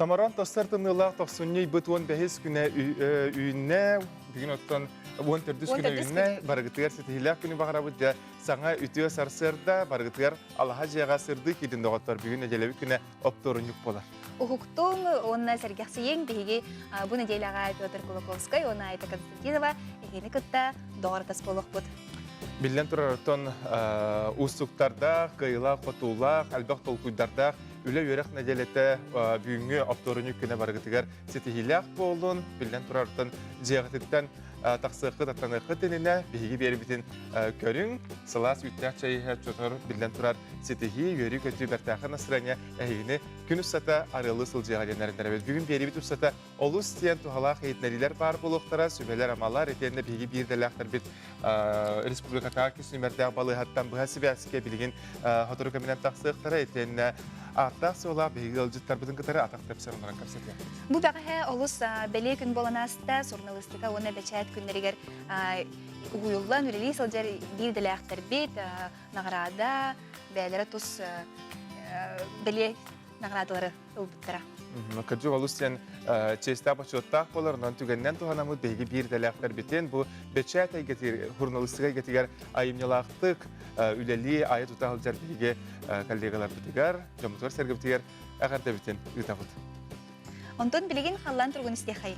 Томороон тостор тымныылаах тохсунньу ыйбыт 15 күнэ үүннэ. Бүгүн оттон 14 күнэ үүннэ. Барыгытыгар ситиһиилээх күнү баҕарабыт. Дьэ, саҥа үтүө сарсыарда барыгытыгар алаһа дьиэҕэ сырдыы киирдин доҕоттор. Бүгүн нэдиэлэбит күнэ оптуорунньук буолар. Уһуктуҥ уонна сэргэхсийиҥ биһиги бу нэдиэлэҕэ Петр Кулаковскай уонна Айта Константинова эһигини кытта доҕор-атас буолуохпут. Биллэн турар, оттон уустуктардаах, кыайыылаах-хотуулаах, элбэх толкуйдардаах үлэ-үөрэх нэдиэлэтэ бүгүҥҥү оптуорунньук күнэ барыгытыгар ситиһиилээх буоллун. Биллэн турар, оттон дьиэҕититтэн тахсыаххыт, аттаныаххыт иннинэ биһиги биэрбитин көрүҥ, сылаас үүттээх чэй иһэ чотор биллэн турар ситиһии, үөрүү-көтүү бэртээхэй настроение эһигини күн устата арыалыы сылдьыаҕа диэн эрэннэрэбит. Бүгүн биэриибит устата олус диэн туһалаах иһитиннэриилэр баар буолуохтара, сүбэлэр-амалар, итиэннэ биһиги биир идэлээхтэрбит республикатааҕы кис нүмердээх балыыһаттан быһа сибээскэ билигин сотору кэминэн тахсыахтара, итиэннэ ааттаах-суолаах биһиги ыалдьыттарбытын кытары атах тэпсэн олорон кэпсэтиэхпит. Бу бэҕэһээ олус бэлиэ күн буолан ааста, суруналыыстыка уонна бэчээт күннэригэр уһуйуллан үлэлии сылдьар биир идэлээхтэрбит наҕараада, бэйэлэрэ тус бэлиэ наҕараадалары ылбыттара. Кырдьык олус диэн чиэстээх-бочуоттаах буолар, онон түгэнинэн туһанаммыт биһиги биир идэлээхтэрбитин бу бэчээт эйгэтигэр, журналистика эйгэтигэр айымньылаахтык үлэлии, айа-тута сылдьар биһиги коллегаларбытыгар, дьоммутугар-сэргэбитигэр эҕэрдэбитин ыытабыт. Онтон билигин халлаан туругун истиэхэй.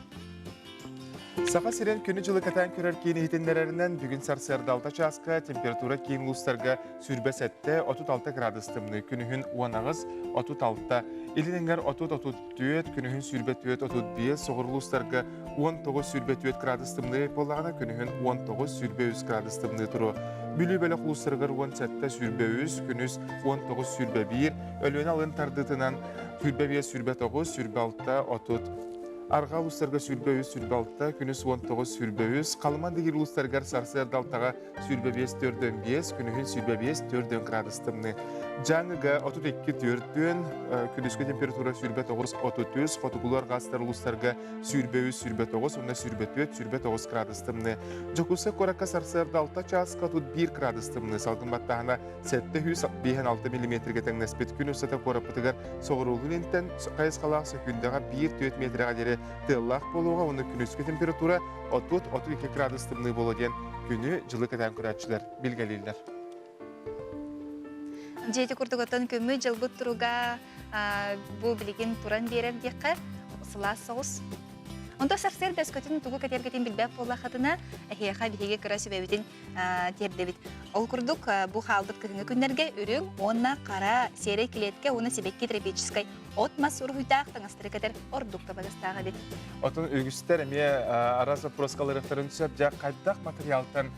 Саха сирин күнү-дьылы кэтээн көрөр киин иһитиннэрэринэн бүгүн сарсыарда 6 чааска температура киин улуустарга 27 36 градус тымныы, күнүһүн 18 36, илин эҥэр 30 34, күнүһүн 24 35, соҕуруу улуустарга 19 24 градус тымныы буоллаҕына, күнүһүн 19 23 градус тымныы туруо. Бүлүү бөлөх улуустарыгар 17 23, күнүс 19 21, Өлүөнэ алын тардыытынан 25 29, 26 30, Арҕаа улуустарга 23, 26, күнүс 19, 23, Халыма дигир улуустарыгар сарсыарда алтаҕа 25, 45, күнүһүн 25, 4 градус тымныы. Дьааҥыга 32, 4, күнүскү температура 29, 33, хотугулуу арҕаастар улуустарга 23, 29 уонна 24, 29 градус тымныы. Дьокуускай куоракка сарсыарда 6 чааска 31 градус тымныы, салгын баттааһына 756 миллиметргэ тэҥнэспит күн устата куораппытыгар соҕуруулуу илинтэн хайысхалаах сөкүүндэҕэ 1-4 миэтэрэҕэ диэри тыаллаах буолуоҕа уонна күнүскү температура 30-32 градус тымныы буолуо диэн күнү-дьылы кэтээн көрөөччүлэр билгэлииллэр. Дьиэти курдук оттон күммүт дьылбыт туруга бу билигин туран биэрэр диэххэ сылаас соҕус. Онтон сарсыарда өскөтүн тугу кэтэргитин билбэт буоллаххытына, эһиэхэ биһиги кыра сүбэбитин тиэрдэбит. Ол курдук, бу хаалбыт кыһыҥҥы күннэргэ үрүҥ уонна хара сиэрэй килиэткэ уонна сибэкки тропическай от-мас уруһуйдаах таҥастары кэтэр ордук табыгастаах эбит. Отон үгүстэр эмиэ араас вопроскаларыахтарын сөп. Дьэ, хайдах материалтан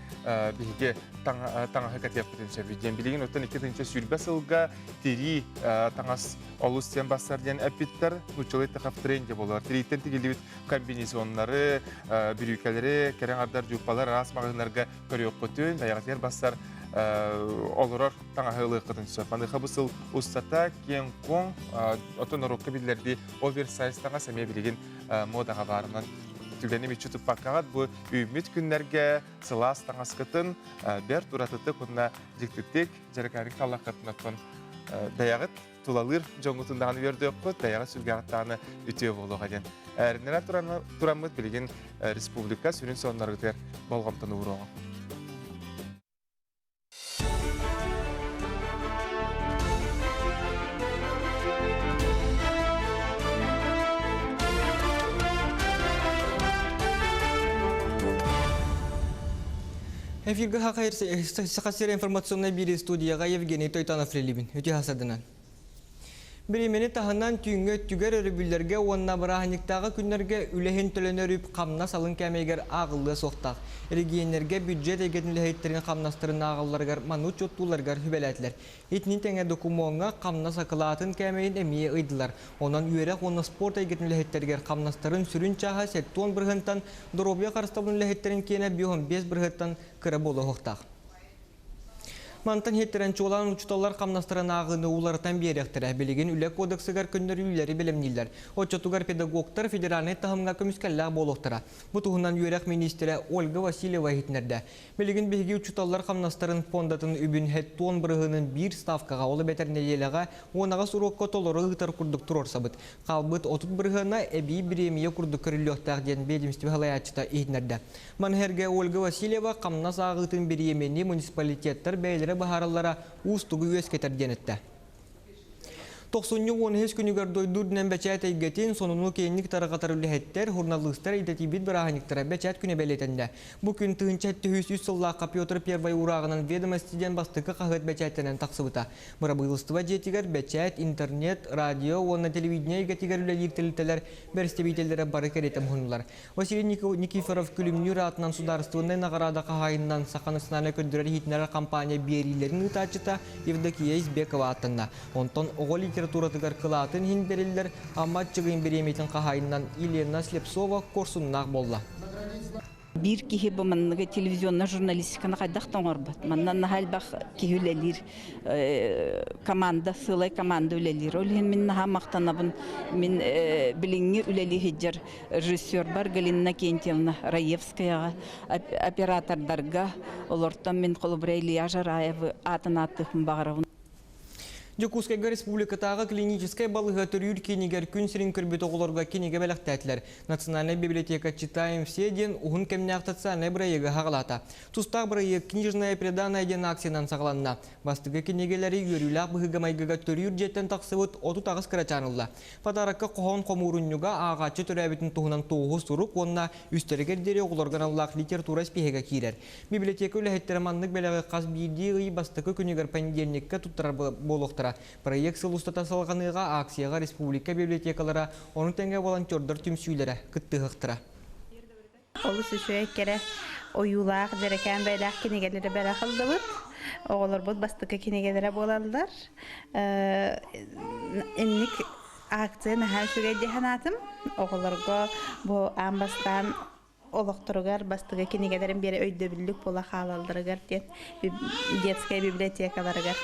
биһиги таҥаһы кэтиэхпитин сөбүй диэн. Билигин оттон 2020 сылга тирии таҥас олус диэн бассар диэн эппиттэр. Нууччалыы в тренде болар. Тирииттэн тигиллибит комбинезоннары, бүрүүкэлэри, кэрэ аҥардар дьууппалар араас маҕаһыыннарга көрүөххүтүн, бэйэҕитигэр бассар олорор таҥаһы ылыаххытын сөп. Маныаха бу сыл устата киэҥ-куоҥ, оттон норуокка биллэрдии оверсайз таҥас эмиэ билигин модаҕа баарынан түгэни мүччү туппаккаҕыт бу үүммүт күннэргэ сылаас таҥаскытын бэрт уратытык уонна дьиктитик дьэрэкээник таллаххытын оттон бэйэҕит тулалыыр дьоҥҥутун даҕаны үөрдүөххүт, бэйэҕит сүргэҕит даҕаны үтүө буолуоҕа диэн эрэннэрэн тураммыт билигин республика сүрүн сонуннарыгытыгар болҕомтону ууруоҕуҥ. Эфиргэ Саха сирэ информационнай биирии студияҕа Евгений Тойтонов үлэлиибин. Үтүө хасадынан. Бириэмэни таһынан түүҥҥү өттүгэр өрөбүллэргэ уонна бырааһынньыктааҕы күннэргэ үлэһин төлөнөр үп хамнас алын кээмэйигэр ааҕыллыа суохтаах. Эрэгийиэннэргэ бюджет эйгэтин үлэһиттэрин хамнастарын ааҕалларыгар маннык учуоттуулларыгар сүбэлээтилэр. Итини тэҥэ докумуоҥҥа хамнас акылаатын кээмэйин эмиэ ыйдылар. Онон үөрэх уонна спорт эйгэтин үлэһиттэригэр хамнастарын сүрүн чааһа 70 бырыһыантан, доруобуйа харыстабылын үлэһиттэрин киэнэ 55 бырыһыаттан кыра буолуохтаах. Мантан хиттэрэн чуолаан учууталлар хамнастарын ааҕыыны уларытан биэриэхтэрэ. Билигин үлэ кодексыгар көннөрүүлэри бэлэмнииллэр. Оччотугар педагогтар федеральнай таһымҥа көмүскэллээх буолуохтара. Бу туһунан үөрэх миниистирэ Ольга Васильева иһитиннэрдэ. Билигин биһиги учууталлар хамнастарын фондатын үбүн хэт бырыһыанын биир ставкаҕа, ол эбэтэр нэдиэлэҕэ 10 уруокка толору ыытар курдук туруорсабыт. Хаалбыт 30 бырыһыана эбии бириэмийэ курдук көрүллүөхтээх диэн биэдимистибэ салайааччыта иһитиннэрдэ. Маны сэргэ Ольга Васильева хамнас ааҕыытын бириэмийэни муниципалитеттар бэйэлэрэ быһаараллара уустугу үөскэтэр диэн эттэ. Тохсунньу 13 күнүгэр дойду үрдүнэн бэчээт эйгэтин сонуну киэҥник тарҕатар үлэһиттэр, журналыыстар идэтийбит бырааһынньыктара бэчээт күнэ бэлиэтэннэ. Бу күн 1703 сыллаахха Петр I уурааҕынан «Ведомости» диэн бастакы хаһыат бэчээттэнэн тахсыбыта. Бырабыылыстыба дьиэтигэр бэчээт, интернет, радио уонна телевидение эйгэтигэр үлэлиир тэрилтэлэр бэрэстэбиитэллэрэ бары кэриэтэ муһуннулар. Василий Никифоров Күлүмнүүр аатынан судаарыстыбаннай наҕараада хаһаайынынан Саха национальнай көрдөрөр-иһитиннэрэр компания биэриилэрин ыытааччыта Евдокия Избекова ааттанна. Онтон оҕо литературатыгар кылаатын иһин бэриллэр Амма Аччыгыйын бириэмийэтин хаһаайынынан Елена Слепцова куорсуннаах буолла. Биир киһи бу манныгы телевизионнай журналистиканы хайдах да оҥорбот. Манна наһаа элбэх киһи үлэлиир, команда, сыалай команда үлэлиир. Ол иһин мин наһаа махтанабын. Мин билиҥҥи үлэлии сылдьар режиссербар Галина Кентьевна Раевскаяҕа, оператордарга, олортон мин холобура Илья Жараевы аатын ааттыахпын баҕарабын. Дьокуускайга республикатааҕы клиническэй балыыһа төрүүр киинигэр күн сирин көрбүт оҕолорго кинигэ бэлэхтээтилэр. Национальнай библиотека «Читаем все» диэн уһун кэмнээх социальнай бырайыагы хаҕалаата. Тустаах бырайыак «Книжная приданое» диэн акциянан саҕаланна. Бастакы кинигэлэри үөрүүлээх быһыыга-майгыга төрүүр дьиэттэн тахсыбыт 38 кырачаан ылла. Подарокка хоһоон хомуурунньуга ааҕааччы төрөөбүтүн туһунан туоһу сурук уонна үстэригэр диэри оҕолорго аналлаах литература испииһэгэ киирэр. Библиотека үлэһиттэрэ маннык бэлэҕи хас биирдии ый бастакы күнүгэр понедельникка туттарар буолуохтара. Проект сыл устата салҕаныаҕа акцияҕа республика библиотекалара, ону тэҥэ волонтердар түмсүүлэрэ кыттыһыахтара. Олус үчүгэй кэрэ ойуулаах, дьэрэкээн бэйэлээх кинигэлэри бэлэх ыллыбыт. Оҕолорбут бастакы кинигэлэрэ буолаллар. Инник акция наһаа үчүгэй дии санаатым. Оҕолорго бу аан бастаан олохторугар бастакы кинигэлэрин биэрэ өйдөбүллүк буола хаалалларыгар диэн детскай библиотекаларыгар.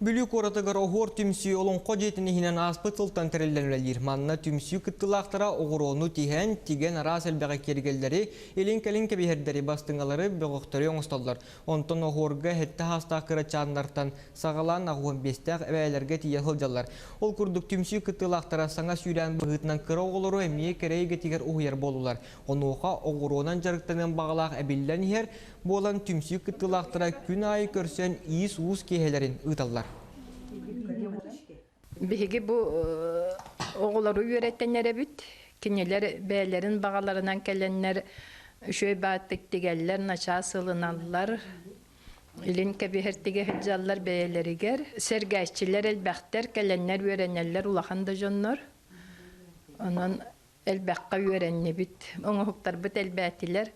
Бүлүү куоратыгар Оһуор түмсүү Олоҥхо дьиэтин иһинэн ааспыт сылтан тэриллэн үлэлиир. Манна түмсүү кыттыылаахтара оҕуруону тиһэн, тигэн араас элбэҕи киэргэллэри, илин-кэлин кэбиһэрдэри, бастыҥалары, бөҕөхтөрү оҥостоллор. Онтон Оһуорга сэттэ саастаах кырачааннартан саҕалаан 85-тээх эбээлэргэ тиийэ сылдьаллар. Ол курдук түмсүү кыттыылаахтара саҥа сүүрээн быһыытынан кыра оҕолору эмиэ кэрэ эйгэтигэр уһуйар буоллулар. Онуоха оҕуруонан дьарыктаныан баҕалаах эбиллэн иһэр буолан түмсүү кыттыылаахтара күн аайы көрсөн иис-уус киэһэлэрин ыыталлар. Биһиги бу оҕолору үөрэтэн эрэбит. Кинилэр бэйэлэрин баҕаларынан кэлэннэр үчүгэй бааттык тигэллэр, начаас ылыналлар. Илин кэбиһэр тигэ сылдьаллар бэйэлэригэр. Сэргээччилэр элбэхтэр, кэлэннэр үөрэнэллэр улахан да дьоннор. Онон элбэххэ үөрэннибит, оҥоһуктарбыт элбээтилэр.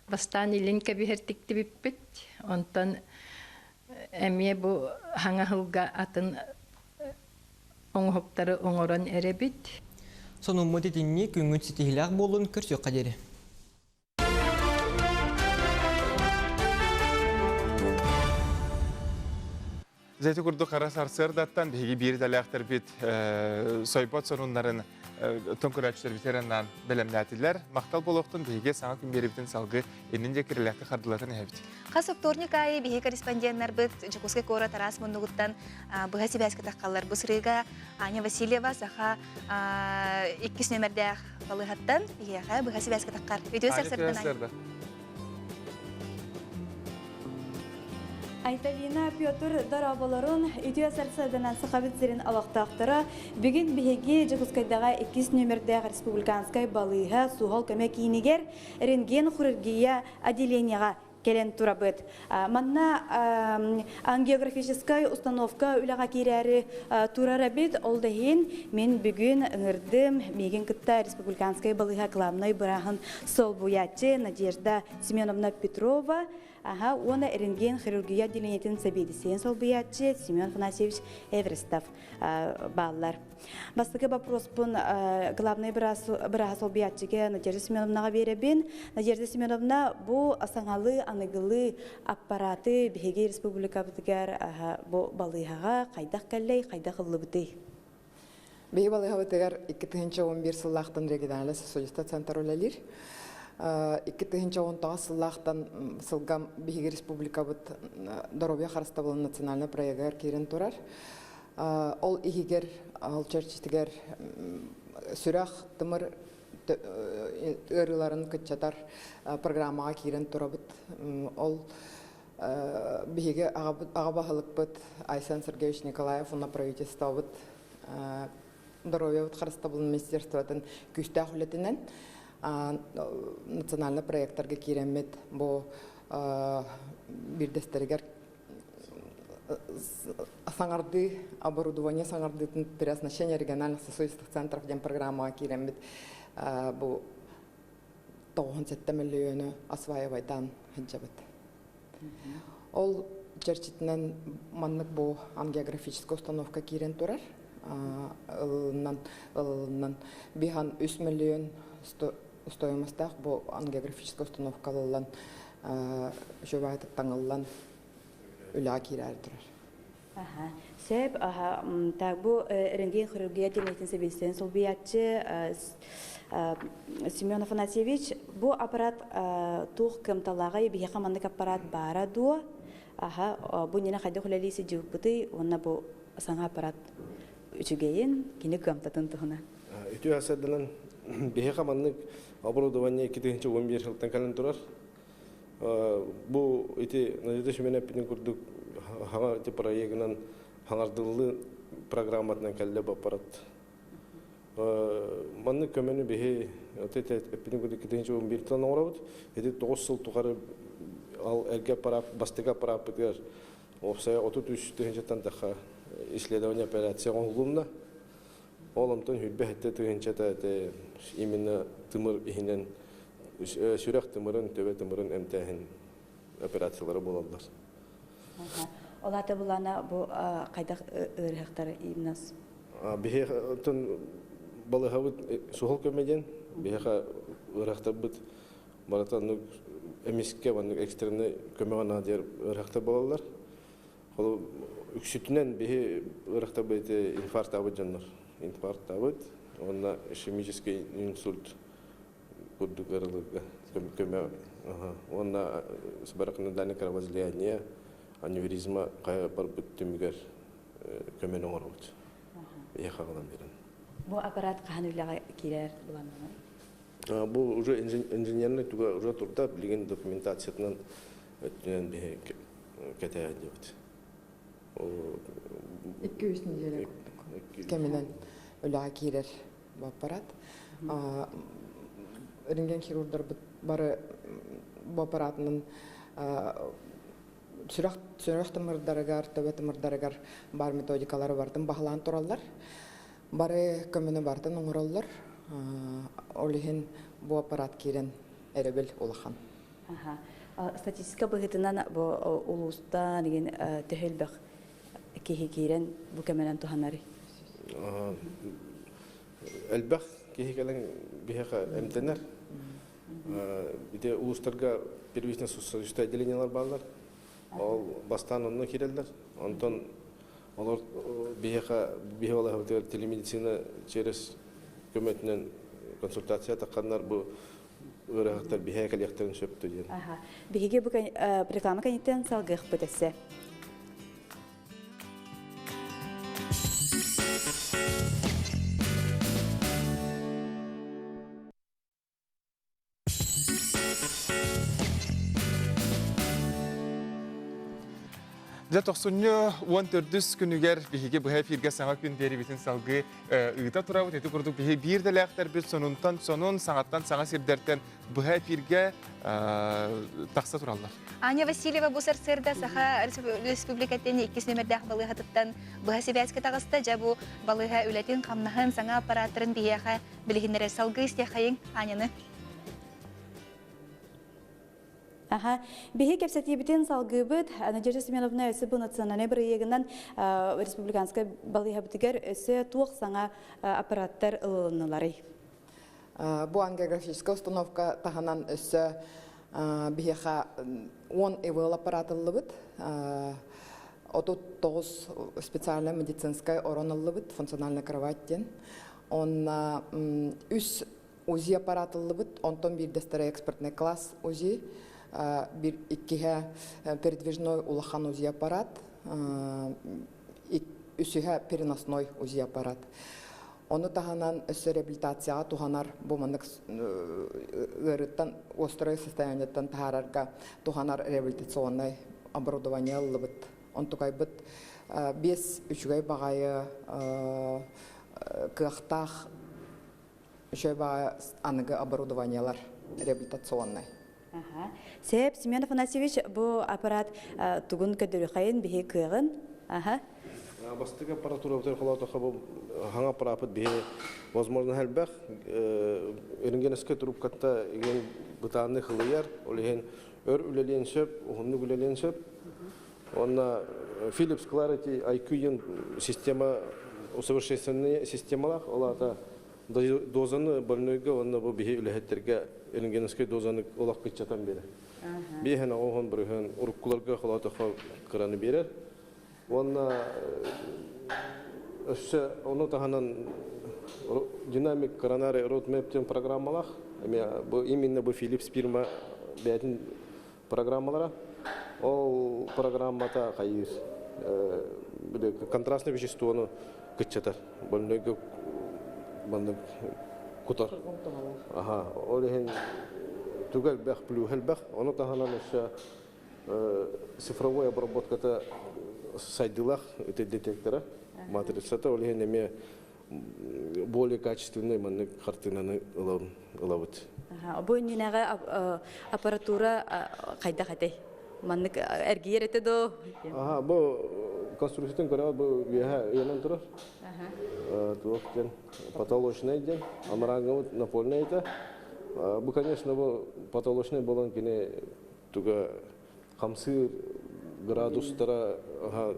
Бастаан илин кэбиһэр тиктибиппит, онтон эмиэ бу хаҥа сылга атын оҥоһуктары оҥорон эрэбит. Сонуммут итинник күҥҥүт ситиһиилээх буоллун көрсүөххэ диэри. Дьэ ити курдук хара сарсыардаттан биһиги биир идэлээхтэрбит сойбот сонуннарын тон көрөөччүлэрбитигэр анаан бэлэмнээтилэр. Махтал буолуохтун биһиги саҥа күн биэрибитин салгыы иннин диэки эрэлээхтик хардылатан иһэбит. Хас вторник аайы биһиги корреспонденнарбыт Дьокуускай куорат араас муннугуттан быһа сибээскэ таххаллар. Бу сырыыга Аня Васильева саха иккис нүөмэрдээх балыыһаттан биһиэхэ быһа сибээскэ таххар. Үтүө сарсыардан. Айталина Петр дорооболорун үтүө сарсыарданан Сахабыт сирин олохтоохторо бүгүн биһиги Дьокуускайдаҕа иккис нүөмэрдээх республиканскай балыыһа суһал көмө киинигэр рентген хирургия отделениеҕа кэлэн турабыт. Манна ангиографическай установка үлэҕэ киирээри турар эбит. Ол да иһин мин бүгүн ыҥырдым миигин кытта республиканскай балыыһа главнай бырааһын солбуйааччы Надежда Семеновна Петрова. Аха, уонна рентген хирургия отделениетын сэбиэдиссэйин солбуйааччы Семен Афанасьевич Эверстов бааллар. Бастакы вопроспун главный бырааһа солбуйааччыга Надежда Семеновнаҕа биэрэбин. Надежда Семеновна, бу саҥалыы аныгылыы аппараты биһиги республикабытыгар бу балыыһаҕа хайдах кэллэй, хайдах ыллыбытый? Биһи балыыһабытыгар 2011 сыллаахтан региональный сосудистый центр үлэлиир. 2019 сыллаахтан сылга биһиги республикабыт доруобуйа харыстабылын национальный проегар киирэн турар. Ол иһигэр, ол чэрчитигэр сүрэх, тымыр ыарыыларын кыччатар программаҕа киирэн турабыт. Ол биһиги аҕа баһылыкпыт Айсен Сергеевич Николаев уонна правительствобыт доруобуйабыт харыстабылын министерствотын күүстээх үлэтинэн национальный проекттарга киирэммит бу биирдэстэригэр саҥардыы оборудование саҥардыытын переоснащение региональных сосудистых центров диэн программаҕа киирэммит бу 97 мөлүйүөнү осваивайдаан сылдьабыт. Ол чэрчитинэн маннык бу ангиографическая установка киирэн турар. Ылынан ылынан бихан 3 миллион стоимостаах бу ангиографическая установка ылыллан үчүгэй таҥыллан үлэҕэ киирээри турар. Сөп, так бу рентген хирургия тиэмэтин сэбиэдиссэйин солбуйааччы Семен Афанасьевич, бу аппарат туох кыамталааҕый, биһиэхэ маннык аппарат баара дуо? Аха, бу ньина хайдах үлэлии сылдьыбыппытый уонна бу саҥа аппарат үчүгэйин, кини кыамтатын туһунан. Үтүө асарданан биһиэхэ маннык оборудование 2011 сылтан кэлэн турар. Бу ити Надежда Семеновна эппитин курдук хаҥа ити проегынан хаҥардыллыы программатынан кэллэ бу аппарат. Маннык көмөнү биһи эппитин курдук 2011 тылан оҥоробут. Ити 9 сыл тухары ал эргэ аппарат бастакы аппарааппытыгар уопсайа 33 тыһыынчаттан тахха исследование операция оҥоһулунна. Ол онтон хүрбэ хэттэ тыһыынчата ити именно тымыр иһинэн сүрэх тымырын, төбө тымырын эмтээһин операциялара буолаллар. Ол аата булана бу хайдах ыарыһахтар именно Биһиэхэ оттон балыһабыт суһал көмө диэн биһиэхэ ыарыһахтарбыт барыта оннук эмискэ маннык экстренный көмөҕө наадыйар ыарыһахтар буолаллар. Ол үксүтүнэн биһи ыарахтарбыт инфарктаабыт дьоннор. Инфарктаабыт уонна ишемический инсульт курдук ыарыыларга көмө уонна субарахноидальное кровоизлияние, аневризма хайа барбыт түмүгэр көмөнү оҥоробут. Ийэ хаҕалан биэрэн. Бу аппарат хаһан үлэҕэ киирэр былааннанар? Бу уже инженерный туга уже турда, билигин документациятынан өттүнэн биһи кэтэһэ диэбит. Икки-үс неделя курдук кэминэн үлэҕэ киирэр бу аппарат. Рентген хирурдарбыт бары бу аппаратынан сүрэх сүрэх тымырдарыгар, төбө тымырдарыгар баар методикалары барытын баһылаан тураллар. Бары көмөнү барытын оҥороллор. Ол иһин бу аппарат киирэн эрэбил улахан. Статистика быһыытынан бу улуустан деген төһө элбэх киһи киирэн бу көмөнөн туһанарый? Элбэх киһи кэлэн биһиэхэ эмтэнэр. Ити улуустарга первичное сосудистое отделениелар бааллар. Ол бастаан онно киирэллэр. Онтон олор биһиэхэ биһи балаһабытыгар телемедицина через көмөтүнэн консультация тахханнар бу ыарахаттар биһээ кэлиэхтэрин сөптө диэн. Биһиги бу реклама кэнниттэн салгыахпыт өссө. Дьэ тохсунньу 14 күнүгэр биһиги быһа эфиргэ саҥа күн биэрибитин салгыы ыыта турабыт. Ити курдук биһи биир дэлээхтэрбит сонунтан сонун, саҥаттан саҥа сирдэртэн быһа эфиргэ тахса тураллар. Аня Васильева бу сарсыарда Саха Республикатын иккис нүмердээх балыыһатыттан быһа сибээскэ таҕыста. Дьэ бу балыыһа үлэтин, хамнаһын, саҥа аппараттарын биһиэхэ билиһиннэрэр. Салгыы истиэххэйиҥ Аняны. Аха. Биһи кэпсэтиибитин салгыыбыт. Надежда Семеновна өссө бу национальнай бырайыагынан республиканскай балыыһабытыгар өссө туох саҥа аппараттар ылылынныларый? Бу ангиографическая установка таһынан өссө биһиэхэ 10 ИВЛ аппарат ыллыбыт. 39 специальная медицинская орон ыллыбыт, функциональная кровать диэн. Онна үс УЗИ аппарат ыллыбыт, онтон биирдэстэрэ экспортный класс УЗИ, бир иккиһэ передвижной улахан УЗИ аппарат, үсүһэ переносной УЗИ аппарат. Ону таһынан өссө реабилитацияҕа туһанар бу маннык ыарыттан острое состояниеттан таһаарарга туһанар реабилитационнай оборудование ыллыбыт. Онтукайбыт биэс үчүгэй баҕайы кыахтаах үчүгэй баҕайы аныгы оборудованиелар реабилитационнай. Сеп, Семен Афанасьевич, бу аппарат тугун көдөрүхайын биһи кыаҕын? Аха. Бастакы аппаратура холоотохо бу хаҥа аппараапыт биһи возможно элбэх рентгеновскай трубкатта игин бытаанны хылыйар, ол иһин өр үлэлиэн сөп, уһуннук үлэлиэн сөп. Онна Philips Clarity IQ система усовершенствованная системалаах, ол аата дозаны больнойга уонна бу биһи үлэһиттерге рентгеновскай дозаны олох кыччатан берер. Биэһэн оҕоһон бырыһын уруккуларга холоотохо кыраны берер. Уонна өссө ону таһынан динамик коронарий roadmap диэн программалаах. Эми бу именно бу Philips фирма бэйэтин программалара. Ол программата хайыыр контрастный веществону кыччатар. Больнойга маннык кутар. Аха, ол иһин туга элбэх, плюһа элбэх. Ону таһынан өссө цифровой обработката сайдыылаах ити детектора, матрицата, ол иһин эмиэ более качественный маннык хартыынаны ылабыт. Бу иннинээҕи аппаратура хайдах этэй? Маннык эргийэр этэ доо? Аха, бу конструкциятын көрөҕө бу үөһэ ыйанан турар. Туох диэн потолочный диэн, амарангабыт напольный этэ. Бу, конечно, бу потолочный болон кини туга хамсыыр градустара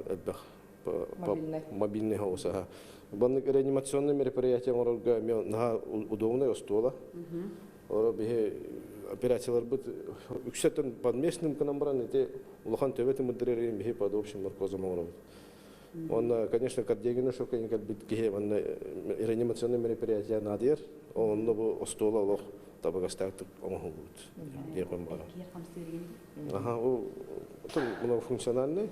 элбэх мобильный хаоса. Баннык реанимационный мероприятие оҥорорго эмиэ наһаа удобный остуола. Оро биһи операцияларбыт үксэтин под местным гынан баран ити улахан төбө тымырдырырын биһи под общим наркозом оҥоробут. Онно, конечно, кардиогенный шок кэлбит киһи манна реанимационный мероприятие наадыйар. Онно бу остуола олох табыгастаахтык оҥоһуллубут диэхпин баҕарабын. Аха, ол многофункциональный.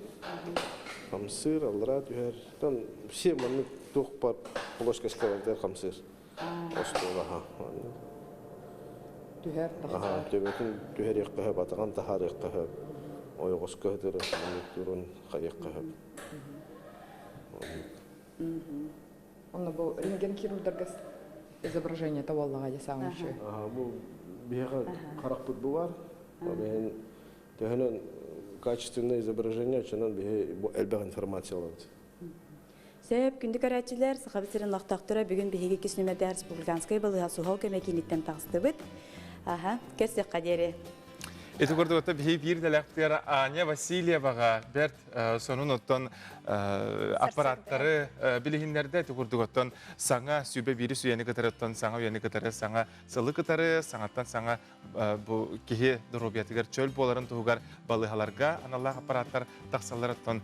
Хамсыыр, аллараа түһэр. Там все маннык туох бар плоскостьлардар хамсыыр. Остуол аха. Түһэр, тахсар. Төбөтүн түһэриэххэ сөп, атаҕын таһаарыахха сөп. Ойоҕоско сытырын, маннык турун хайыахха сөп. Онно бу рентген хирурдарга изображение буоллаҕа дии саамай үчүгэй. Бу биһиэхэ харахпыт бу бар. Ол иһин төһөнөн качественное изображение оччонон биһи бу элбэх информация ылабыт. Сөп, күндү көрөөччүлэр, Сахабыт сирин олохтоохторо бүгүн биһиги иккис нүмердээх республиканскай балыыһа суһал көмө кииниттэн таҕыстыбыт. Аха, көрсүөххэ диэри. Ити курдук биһи биир дэлэхтэр Аня Васильеваҕа бэрт сонун оттон аппараттары билиһиннэрдэ ити курдук оттон саҥа сүбэ биири сүүйэни кытары оттон саҥа үйэни кытары саҥа сылы кытары саҥаттан саҥа бу киһи доруобуйатыгар чөл буоларын туһугар балыыһаларга аналлаах аппараттар тахсаллар оттон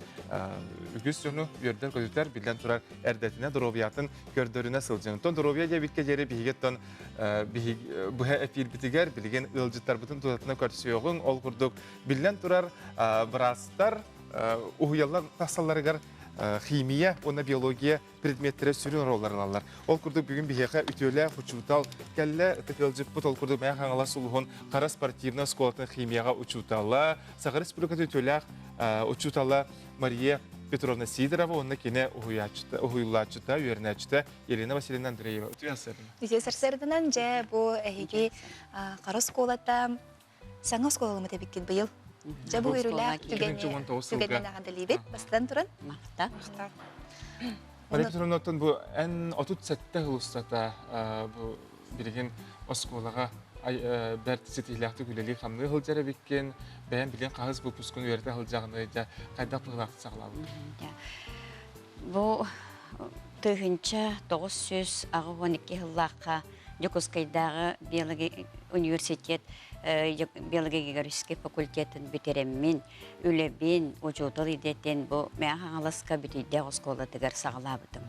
үгүс дьону үөрдэр көтүтэр биллэн турар эрдэтинэ доруобуйатын көрдөрүнэ сылдьан оттон доруобуйа диэбиккэ диэри биһиги оттон быһа эфирбитигэр билигин ыалдьыттарбытын тутатына көрсүөҕүҥ ол курдук Биллэн турар, быраастар уһуйаллар тахсалларыгар химия уонна биология предметтэрэ сүрүн оруоллары ылаллар. Ол курдук бүгүн биһиэхэ үтүөлээх учуутал кэллэ, ытык ыалдьыппыт ол курдук Мэҥэ Хаҥалас улууһун Хара спортивнай оскуолатын химияҕа учуутала, Саха Республикатын үтүөлээх учуутала Мария Петровна Сидорова уонна кини уһуйуллааччыта, үөрэнээччитэ Елена Васильевна Андреева. Үтүө сарсыарданан. Үтүө сарсыарданан дьэ бу эһиги Хара оскуолата Саҥа оскуолаламмыт эбиккит быйыл. Дьэ бу үөрүүлээх түгэни түгэнинэн эҕэрдэлиибит. Бастатан туран. Махта. Махта. Мария Петровна, бу эн 37 жыл устата бу билигин оскуолаҕа бэрт ситиһилээхтик үлэлии-хамныы сылдьар эбиккин. Бэйэм билин хаһыс выпускун үөрэтэ сылдьаҕыный, дьэ, хайдах быһыылаахтык саҕалаабыт? Бу 1982 сыллаахха Дьокуускайдааҕы биология университет биологическай факультетын бүтэрэммин, үлэбин, учуутал идэтин бу Мэҥэ Хаҥаласка Бүтүйдээх оскуолатыгар саҕалаабытым.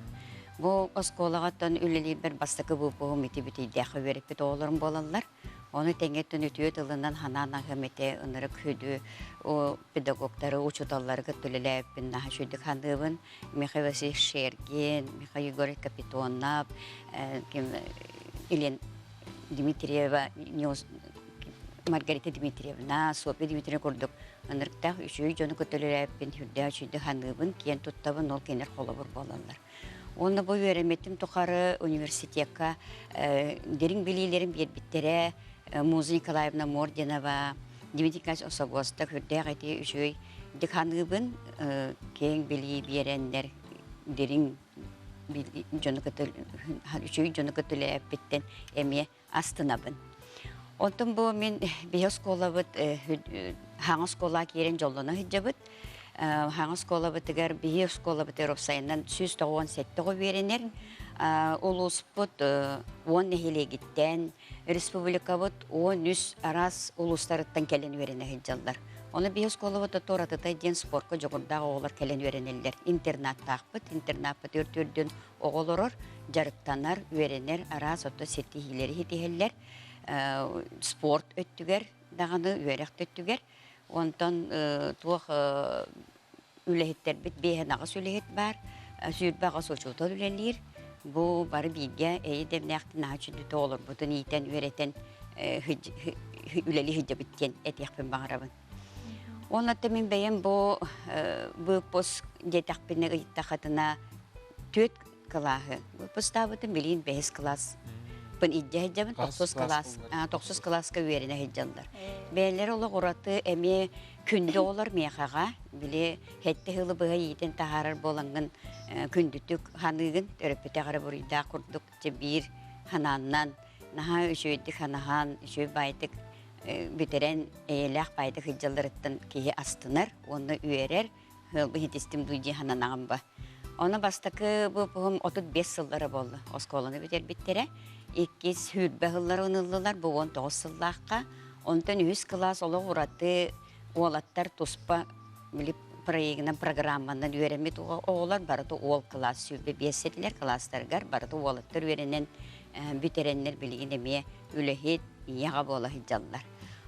Бу оскуолаҕа үлэлиирбэр бастакы выпуһум ити Бүтүйдээххэ үөрэппит оҕолорум буолаллар. Ону тэҥэ үтүө тылынан ханаан аһым этэ ынырык хүдү педагогтары, учууталлары кытта үлэлээбиппин наһаа үчүгүйдүк саныыбын. Михаил Васильевич Шергин, Михаил Егорович Капитонов, Елена Дмитриева, Маргарита Дмитриевна, Софья Дмитриевна курдук ынырыктаах үчүгэй дьону кытта үлэлээбиппин сүрдээх үчүгэйдик саныыбын, киэн туттабын, ол кинилэр холобур буолаллар. Уонна бу үөрэммитим тухары университекка дириҥ билиилэрин биэрбиттэрэ Муза Николаевна Мординова, Дмитрий Николаевич Осогостов үрдээх ити үчүгэй деканыыбын киэҥ билии биэрэннэр дириҥ дьону кытта үчүгэй дьону кытта үлэлээппиттэн эмиэ астынабын. Онтон бу мин биһи оскуолабыт хаҥа оскуолаҕа киирэн дьоллоно сылдьабыт. Хаҥа оскуолабытыгар биһи оскуолабытыгар уопсайынан 197 оҕо үөрэнэр. Улууспут 10 нэһилиэгиттэн, республикабыт 13 араас улуустарыттан кэлэн үөрэнэ сылдьаллар. Ону биһи оскуолабыт туоратытай диэн спортка дьоҕурдаах оҕолор кэлэн үөрэнэллэр. Интернаттаахпыт. Интернаппыт өрт-үрдүн оҕолорор дьарыктанар, үөрэнэр, араас ото ситиһиилэри ситиһэллэр. Спорт өттүгэр даҕаны, үөрэх да өттүгэр. Онтон туох үлэһиттэрбит биэһэн аҕыс үлэһит баар, 28 учуутал үлэлиир. Бу бары бииргэ эйи дэмнээхтин наһаа үчүгэй оҕолорбутун иитэн, үөрэтэн үлэлии сылдьабыт диэн этиэхпин баҕарабын. Онон мин бэйэм бу выпуск диэтэхпинэ ыйыттахатына түөрт кылааһы выпустаабытым билигин бэһис класс бын илдьэ сылдьабын тохсус класс тохсус класска үөрэнэ сылдьаллар. Бэйэлэр олох ураты эмиэ күндү оҕолор миэхэҕэ били сэттэ сылы быһа иитэн таһаарар буолаҥҥын күндүтүк ханыыгын төрөппүтэх эрэ буруйдаах курдук дьэ биир ханааннан наһаа үчүгэйдик ханаһаан үчүгэй баайдык бүтэрэн эйэлээх баайдык сылдьалларыттан киһи астынар уонна үөрэр ыалбы хитистим дуу дии сананаҕым ба. Ону бастакы выпуһум 35 сыллара буолла оскуоланы бүтэрбиттэрэ. Иккис сүүрбэ сыллары ылыллылар бу 19 сыллаахха. Онтон үһүс кылаас олох ураты уолаттар туспа били проегынан программанан үөрэммит оҕолор барыта уол кылаас 25 этилэр кылаастарыгар барыта уолаттар үөрэнэн бүтэрэннэр билигин эмиэ үлэһит ийэҕэ буола сылдьаллар.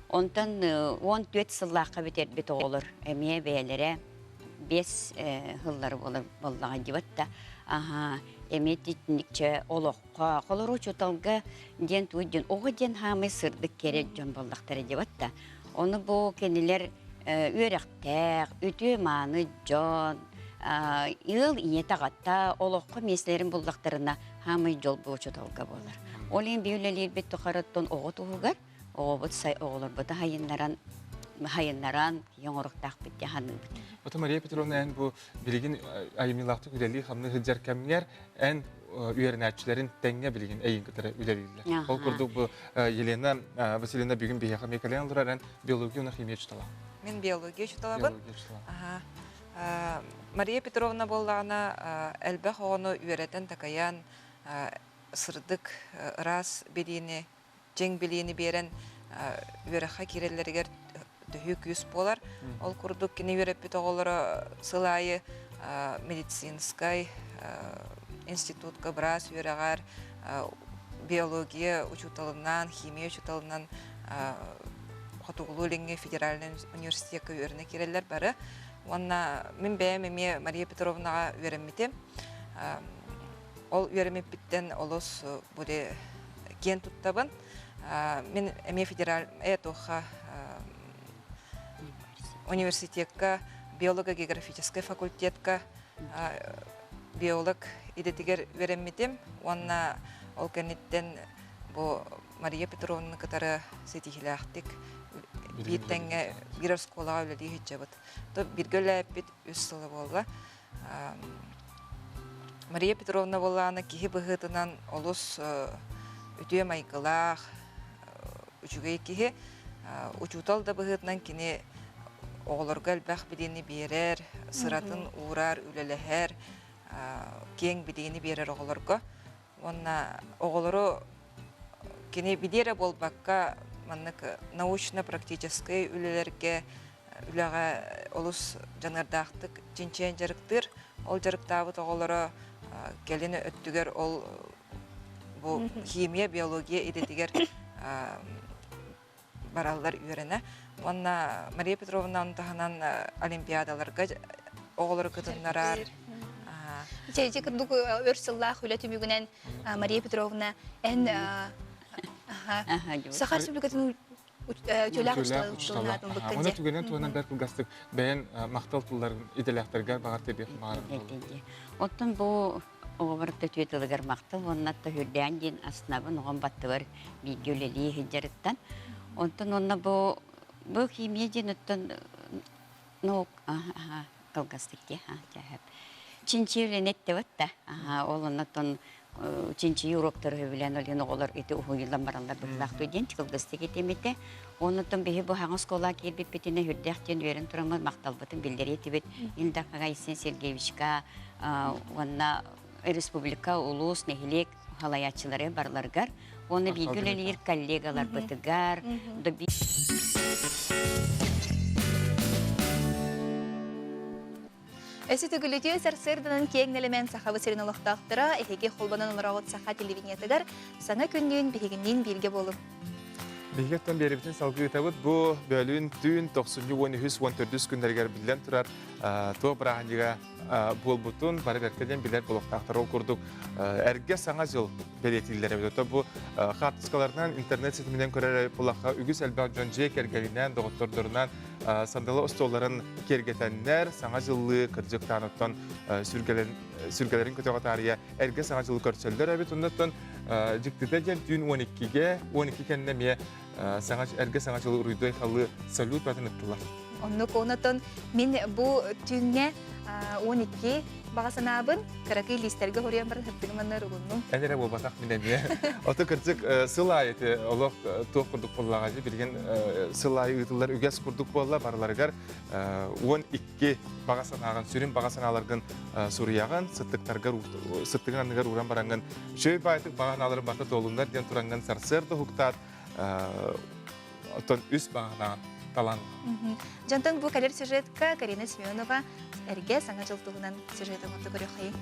Онтон 14 сыллаахха бүтэрбит оҕолор эмиэ бэйэлэрэ биэс сыллары буолар буоллаҕа дибат да аха эмиэ титиникчэ олоххо холору учууталга диэн туй диэн оҕо диэн хаамай сырдык кэрэ дьон буоллахтара дибат да ону бу кинилэр үөрэхтээх үтүө мааны дьон ыал ийэтэ аҕата олоххо миэстэлэрин буллахтарына хаамай дьол бу учууталга буолар. Ол иһин би үлэлиирбит тухарыттан оҕо туһугар оҕобут сай оҕолорбуту хайыннаран хайыннаран киһи оҥоруохтаахпыт диэн саныыбыт. Ото Мария Петровна эн бу билигин айымньылаахтык үлэлии-хамныы сылдьар кэмҥэр эн үөрэнээччилэрин тэҥҥэ билигин эйин кытары үлэлииллэр. Ол курдук бу Елена Васильевна бүгүн биһиэхэ эмиэ кэлэн олорор эн биология уонна химия учуутала. Мин биология учууталабын. Мария Петровна буоллаҕына элбэх оҕону үөрэтэн-такайан сырдык, ыраас билиини, дьиҥ билиини биэрэн үөрэххэ киирэллэригэр төһүү күүс буолар. Ол курдук кини үөрэппит оҕолоро сыл аайы медицинскай институтка быраас үөрэҕэр биология учууталынан, химия учууталынан Хотугулуу-Илиҥҥи федеральнай университекка үөрэнэ киирэллэр бары. Уонна мин бэйэм эмиэ Мария Петровнаҕа үөрэммитим. Ол үөрэммиппиттэн олус бу киэн туттабын. Мин эмиэ федераль туохха университекка биолого-географическай факультетка биолог идэтигэр үөрэммитим уонна ол кэнниттэн бу Мария Петровнаны кытары ситиһиилээхтик биир тэҥҥэ биир оскуолаҕа үлэлии сылдьабыт. Бииргэ үлэлээппит үс сыла буолла. Мария Петровна буоллаҕына киһи быһыытынан олус үтүө майгылаах, үчүгэй киһи. Учуутал да быһыытынан кини оҕолорго элбэх билиини биэрэр, сыратын уурар, үлэлэһэр, киэҥ билиини биэрэр оҕолорго. Уонна оҕолору кини билиэ эрэ буолбакка, маннык научно-практическай үлэлэргэ үлэҕэ олус дьаныардаахтык чинчийэн дьарыктыыр. Ол дьарыктаабыт оҕолоро кэлин өттүгэр ол бу химия, биология идэтигэр бараллар үөрэнэ. Уонна Мария Петровна ону таһынан олимпиадаларга оҕолору кытыннарар. Ити курдук өр сыллаах үлэ түмүгүнэн Мария Петровна эн Саха Республикатын үтүөлээх учууталын аатын ылбыккын Оны түгэнэн туһунан бэрт кылгастык бэйэн махтал тылларын идэлээхтэргэр баҕар тиэрдиэх баҕарар. Оттон бу оҕобор төтүө тылыгар махтал уонна төһүрдээн диэн астынабын оҕом баттыбар бииргэ үлэлии сылдьарыттан. Онтон уонна бу бу химия диэн оттон ну кылгастык дии чинчи үлэни эттебит да ол оннотон чинчийии уроктары сөбүлээн олен оҕолор ити уһуйуллан бараллар быһыылаах диэн кылгастык этимите оннотон биһи бу хаҥас оскуолаҕа киирбиппитинэ үрдээх диэн үөрэн тураммыт махталбытын биллэриэ этибит Ил Дархаҥа Айсен Сергеевичка уонна республика, улуус, нэһилиэк халайааччылары барыларыгар уонна бииргэ үлэлиир коллегаларбытыгар Өссө төгүлүтүө сарсыарданан киэҥ нэлэмэн Сахабыт сирин олохтоохторо эһиги холбонон олороҕут саха телевидениетыгар саҥа күннүүн биһигинниин бииргэ буолуҥ. Биһиги оттон биэрибитин салгыы ыытабыт. Бу бөлүүн түүн тохсунньу 13-14 күннэригэр биллэн турар туох бырааһынньыга буолбутун бары бэркэ диэн билэр буолуохтаахтар. Ол курдук эргэ саҥа дьыл бэлиэтииллэр эбит. Ото бу хаартыскаларынан интернет ситиминэн көрөр булахха үгүс элбэх дьон дьиэ кэргэнинэн, доҕоттордорунан сандалы остуолларын киэргэтэннэр, саҥа дьыллыы кырдьыктаан оттон сүргэлэрин көтөҕө таарыйа эргэ саҥа дьылы көрсөллөр эбит. Оннуттан дьиктитэ диэн түүн 12-ге, 12 кэннэ эмиэ саҥа эргэ саҥа дьылы уруйдуой халыы салют батын ыттылар. Оннук онотон мин бу түүҥҥэ 12 баҕа санаабын кыракый лиистэргэ хоруйан баран хаттыгы манна угуннум. Эн эрэ буолбатах мин эмиэ. Ото кырдьык сыл аайы олох туох курдук буоллаҕа билигин сыл аайы ыытыллар үгэс курдук буолла барыларыгар 12 баҕа санааҕын сүрүн баҕа санааларгын суруйаҕын сыттыктаргар сыттыгын анныгар ууран бараҥҥын үчүгэй баайтык баҕа санааларын барыта туолуннар диэн тураҥҥын сарсыарда уһуктаат оттон үс баҕанаан талан. Дьонтон бу кэлэр сюжетка Карина Семенова эргэ Саҥа дьыл туһунан сюжеты оҥордо көрүөххэйиҥ.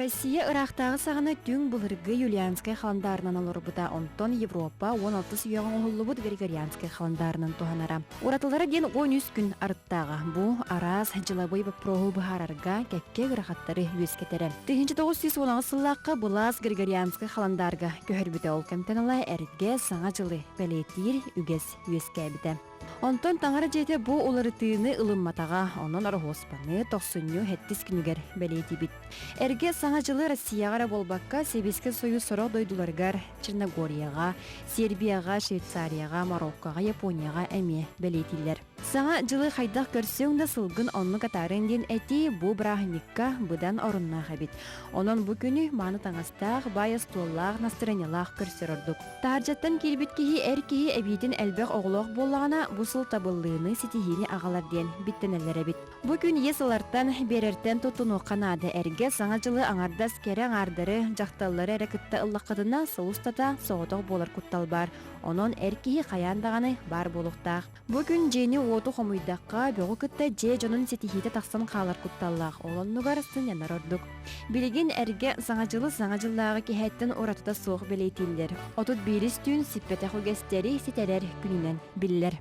Россия ыраахтааҕы саҕана түҥ былыргы Юлианскай халандаарынан олорбута, онтон Европа 16 үйэҕэ оҥоһуллубут Григорианскай халандаарынан туһанара. Уратылара диэн 13 күн арыттааҕа. Бу араас дьылабый боппуруоһу быһаарарга кэккэ ыарахаттары үөскэтэрэ. 1918 сыллаахха былаас Григорианскай халандаарга көһөрбүтэ. Ол кэмтэн ыла эргэ Саҥа дьылы бэлиэтиир үгэс үөскээбитэ. Онтон таҥара дьиэтэ бу уларытыыны ылымматаҕа, онон Ороһуоспаны тохсунньу сэттис күнүгэр бэлиэтиибит. Эргэ Саҥа дьылы Россияҕа эрэ буолбакка, Сэбиэскэй Союз сорох дойдуларыгар, Черногорияҕа, Сербияҕа, Швейцарияҕа, Мароккоҕа, Японияҕа эмиэ бэлиэтииллэр. Саҥа дьылы хайдах көрсүөҥ да сылгын оннук атаарыаҥ диэн этии бу бырааһынньыкка быдан оруннаах эбит. Онон бу күнү мааны таҥастаах, баай остуоллаах, настырыанньалаах көрсөр ордук. Таһырдьаттан киирбит киһи эр киһи эбиитин элбэх оҕолоох буоллаҕына, бу сыл табыллыыны, ситиһиини аҕалар диэн биттэнэллэр эбит. Бу күн иэс ылартан, биэрэртэн туттунуохха наада. Эргэ Саҥа дьылы аҥардас кэрэ аҥаардары, дьахталлары эрэ кытта ыллаххытына, сыл устата соҕотох буолар куттал баар. Онон эр киһи хайаан даҕаны баар буолуохтаах. Бу күн дьиэни-уоту хомуйдахха, бөҕү кытта дьиэ дьонун ситиһиитэ тахсан хаалар кутталлаах, ол оннугар сынньанар ордук. Билигин эргэ Саҥа дьылы Саҥа дьыллааҕы киһэттэн уратыта суох бэлиэтииллэр. 31 түүн сиппэтэх үгэстэри ситэрэр күнүнэн биллэр.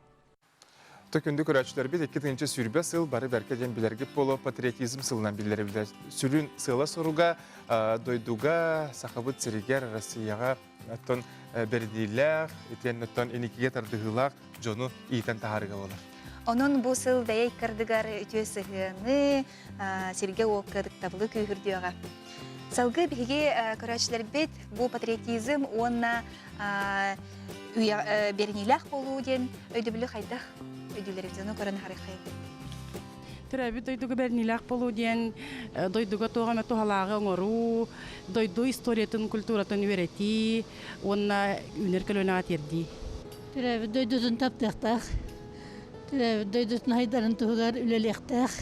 Күндү көрөөччүлэрбит 2020 сыл бары бэркэ диэн билэргит буолуо патриотизм сылынан биллэр эбилэр. Сүрүн сыала-соруга дойдуга, Сахабыт сиригэр, Россияҕа оттон бэрдиилээх, итиэннэ оттон иникигэ тардыһыылаах дьону иитэн таһаарыга буолар. Онон бу сыл бэйэ иккардыгар үтүө сыһыаны, сиргэ-уокка ытыктабылы күүһүрдүөҕэ. Салгыы биһиги көрөөччүлэрбит бу патриотизм уонна бэриниилээх буолуу диэн өйдөбүлү хайдах өйдүүлэрин дьону көрөн харыхайын. Төрөөбүт дойдуга бэриниилээх буолуу диэн дойдуга туох эмэ туһалааҕы оҥоруу, дойду историятын, культуратын үөрэтии уонна үүнэр көлүөнэҕэ тиэрдии. Төрөөбүт дойдутун таптыахтаах, төрөөбүт дойдутун айдарын туһугар үлэлиэхтээх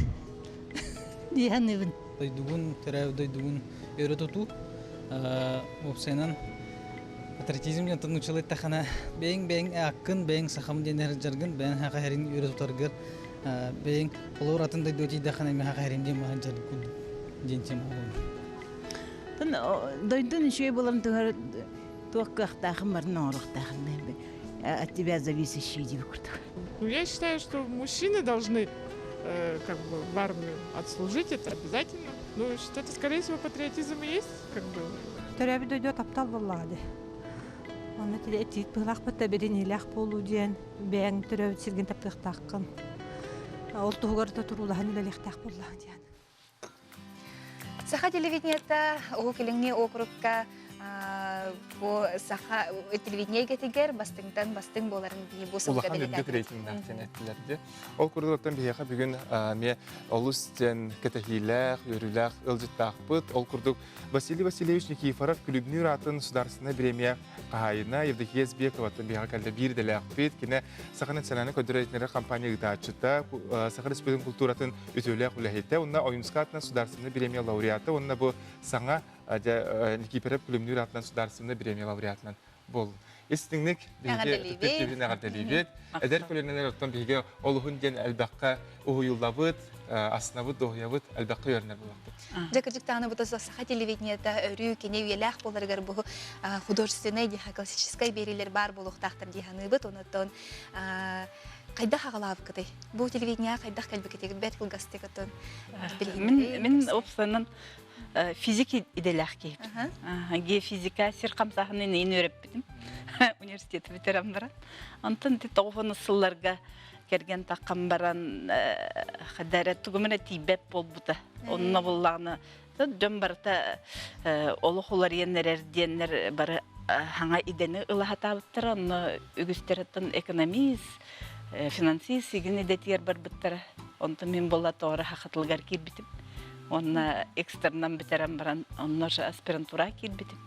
дии саныыбын. Дойдугун, төрөөбүт дойдугун өрө тутуу, уопсайынан патриотизм диэн нууччалыы эттэххинэ бэйэҥ бэйэҥ ааккын, бэйэҥ сахам диэн сылдьаргын, бэйэҥ хаха хэрин өрө тутаргар бэйэҥ холобур атын дойдуга тиийдэххинэ эмиэ хаха хэрин диэн маһын дьарык курдук диэн тема буолар. Дойдун үчүгэй буоларын туһар туох кыахтаахын барын оҥоруохтаахын от тебя зависящий диби курдук. Ну, я считаю, что мужчины должны э, как бы в армию отслужить, это обязательно. Ну, что это, скорее всего, патриотизм и есть, как бы. Төрөөбүт дойдуга таптал буоллаҕа дии. Онно этиит быһылаахпыт да бэриниилээх буолуу диэн бэйэҥ төрөөбүт сиргин таптыахтааххын. Ол туһугар да туруулаһан үлэлиэхтээх буоллаҕа диэн. Саха телевидениета Уһук Илиҥҥи округка бу саха телевидение эйгэтигэр бастыҥтан бастыҥ буоларын бу сылга Улахан үрдүк рейтингнээх диэн эттилэр дии. Ол курдук оттон биһиэхэ бүгүн эмиэ олус диэн кэтэһиилээх, үөрүүлээх ыалдьыттаахпыт. Ол курдук Василий Васильевич Никифоров Күлүмнүүр аатын Судаарыстыбаннай бириэмийэ хаһаайына Евдокия Избековаттан биһиэхэ кэллэ биир идэлээхпит. Кини Саха национальнай көрдөрөр компания ыытааччыта, Саха Республикатын культуратын үтүөлээх үлэһитэ уонна Ойуунскай аатынан Судаарыстыбаннай бириэмийэ лауреата уонна бу саҥа Никифоров Күлүмнүүр аатынан Судаарыстыбаннай бириэмийэ лауреатынан буоллун. Истиҥник биһиги түптүбүтүн эҕэрдэлиибит. Эдэр көлүөнэлэр оттон биһиги олуһун диэн элбэххэ уһуйуллабыт, астынабыт, дуоһуйабыт, элбэххэ үөрэнэр буоллахпыт. Дьэ кырдьыктааны бу саха телевидениета өрүү кини үйэлээх буоларыгар бу художественнай диэхэ классическай биэриилэр баар буолуохтаахтар дии саныыбыт. Онон хайдах аҕалаабыккытый? Бу телевидениеҕа хайдах кэлбиккитий? Бэрт кылгастык отон Мин мин опсанан физик идэлээх киһибин. Геофизика сир хамсааһынын иин үөрэппитим. Университеты бүтэрэн баран. Онтон ити тоҕуһун сылларга кэргэн таххан баран хадара тугум эрэ тиийбэт буолбута. Онно буллаҕына дьон барыта олох уларыйан эрэр диэннэр бары хаҥа идэни ыла сатаабыттара. Онно үгүстэриттэн экономист, финансист игин идэтигэр барбыттара. Онтон мин буолла тоҕо хахатылыгар киирбитим. Уонна экстернан бүтэрэн баран онно аспирантура киирбитим.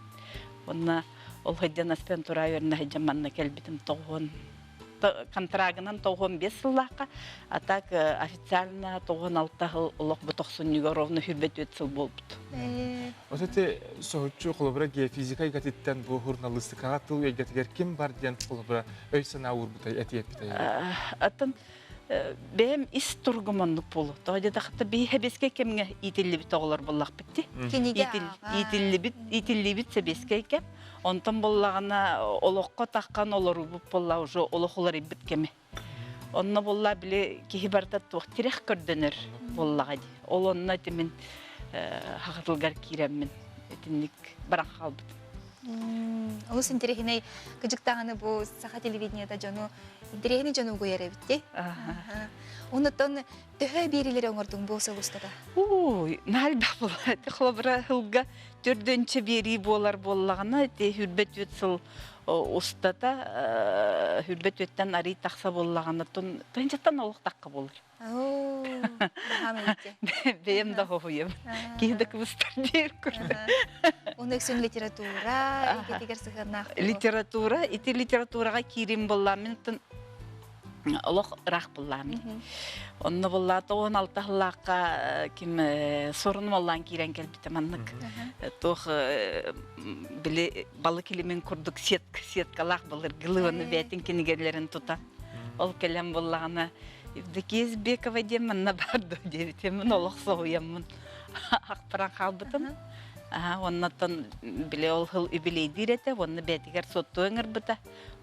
Онно ол сылдьан аспирантура үөрэнэ сылдьан манна кэлбитим тоҕуон контрагынан тоҕуон биэс сыллаахха, а так официально тоҕуон алта сыл олох бу тохсунньуга ровно хүрбэ түөрт сыл буолбут. Вот эти соһуччу холобура геофизика эйгэтиттэн бу журналистикаҕа тыл эйгэтигэр ким бар диэн холобура өй-санаа уурбутай этиэппитэй? Атын бэйэм ис тургум оннук буолуо. Тоҕо диэтэххэ биһи сэбиэскэй кэмҥэ иитиллибит оҕолор буоллахпыт дии. Иитиллибит, иитиллибит сэбиэскэй кэм. Онтон буоллаҕына олоххо таххан олоруубут буолла уже олох уларыйбыт кэмэ. Онно буолла били киһи барыта туох тирэх көрдөнөр буоллаҕа дии. Ол онно ити мин хахытылгар киирэммин итинник баран хаалбытым. Олус интэриэһинэй кыдьыктаҕаны бу саха телевидениета дьону интэриэһинэй дьону угуйар эбит дии. Оннуттан төһө биэриилэри оҥордуҥ бу сыл устата? Ууй, наһаа элбэх буолла. Холобура, сылга төрдүнчэ биэрии буолар буоллаҕына, ити хүрбэ түөрт сыл устата хүрбэ түөрттэн арый тахса буоллаҕына, тыһыынчаттан олох тахха буолар. Бэйэм да хоһуйам. Киһи да кыбыстар диир курдук. Уну үксүн литература эйгэтигэр сыһыаннаах. Литература, ити литератураҕа киирим буоллаам мин олох ыраах буллаам. Онно буллаата 16 сыллаахха ким сорун моллаан киирэн кэлбитэ маннык. Туох били балык илимин курдук сетка сеткалаах былыргылыы оны бээтин кинигэлэрин тута. Ол кэлэн буллаҕына Евдокия Избекова диэн манна бар дуо диэбитим. Мин олох соһуйаммын ахпаран хаалбытым. Оннотон били ол сыл юбилейдиир этэ, уонна бэйэтигэр суоттуу ыҥырбыта.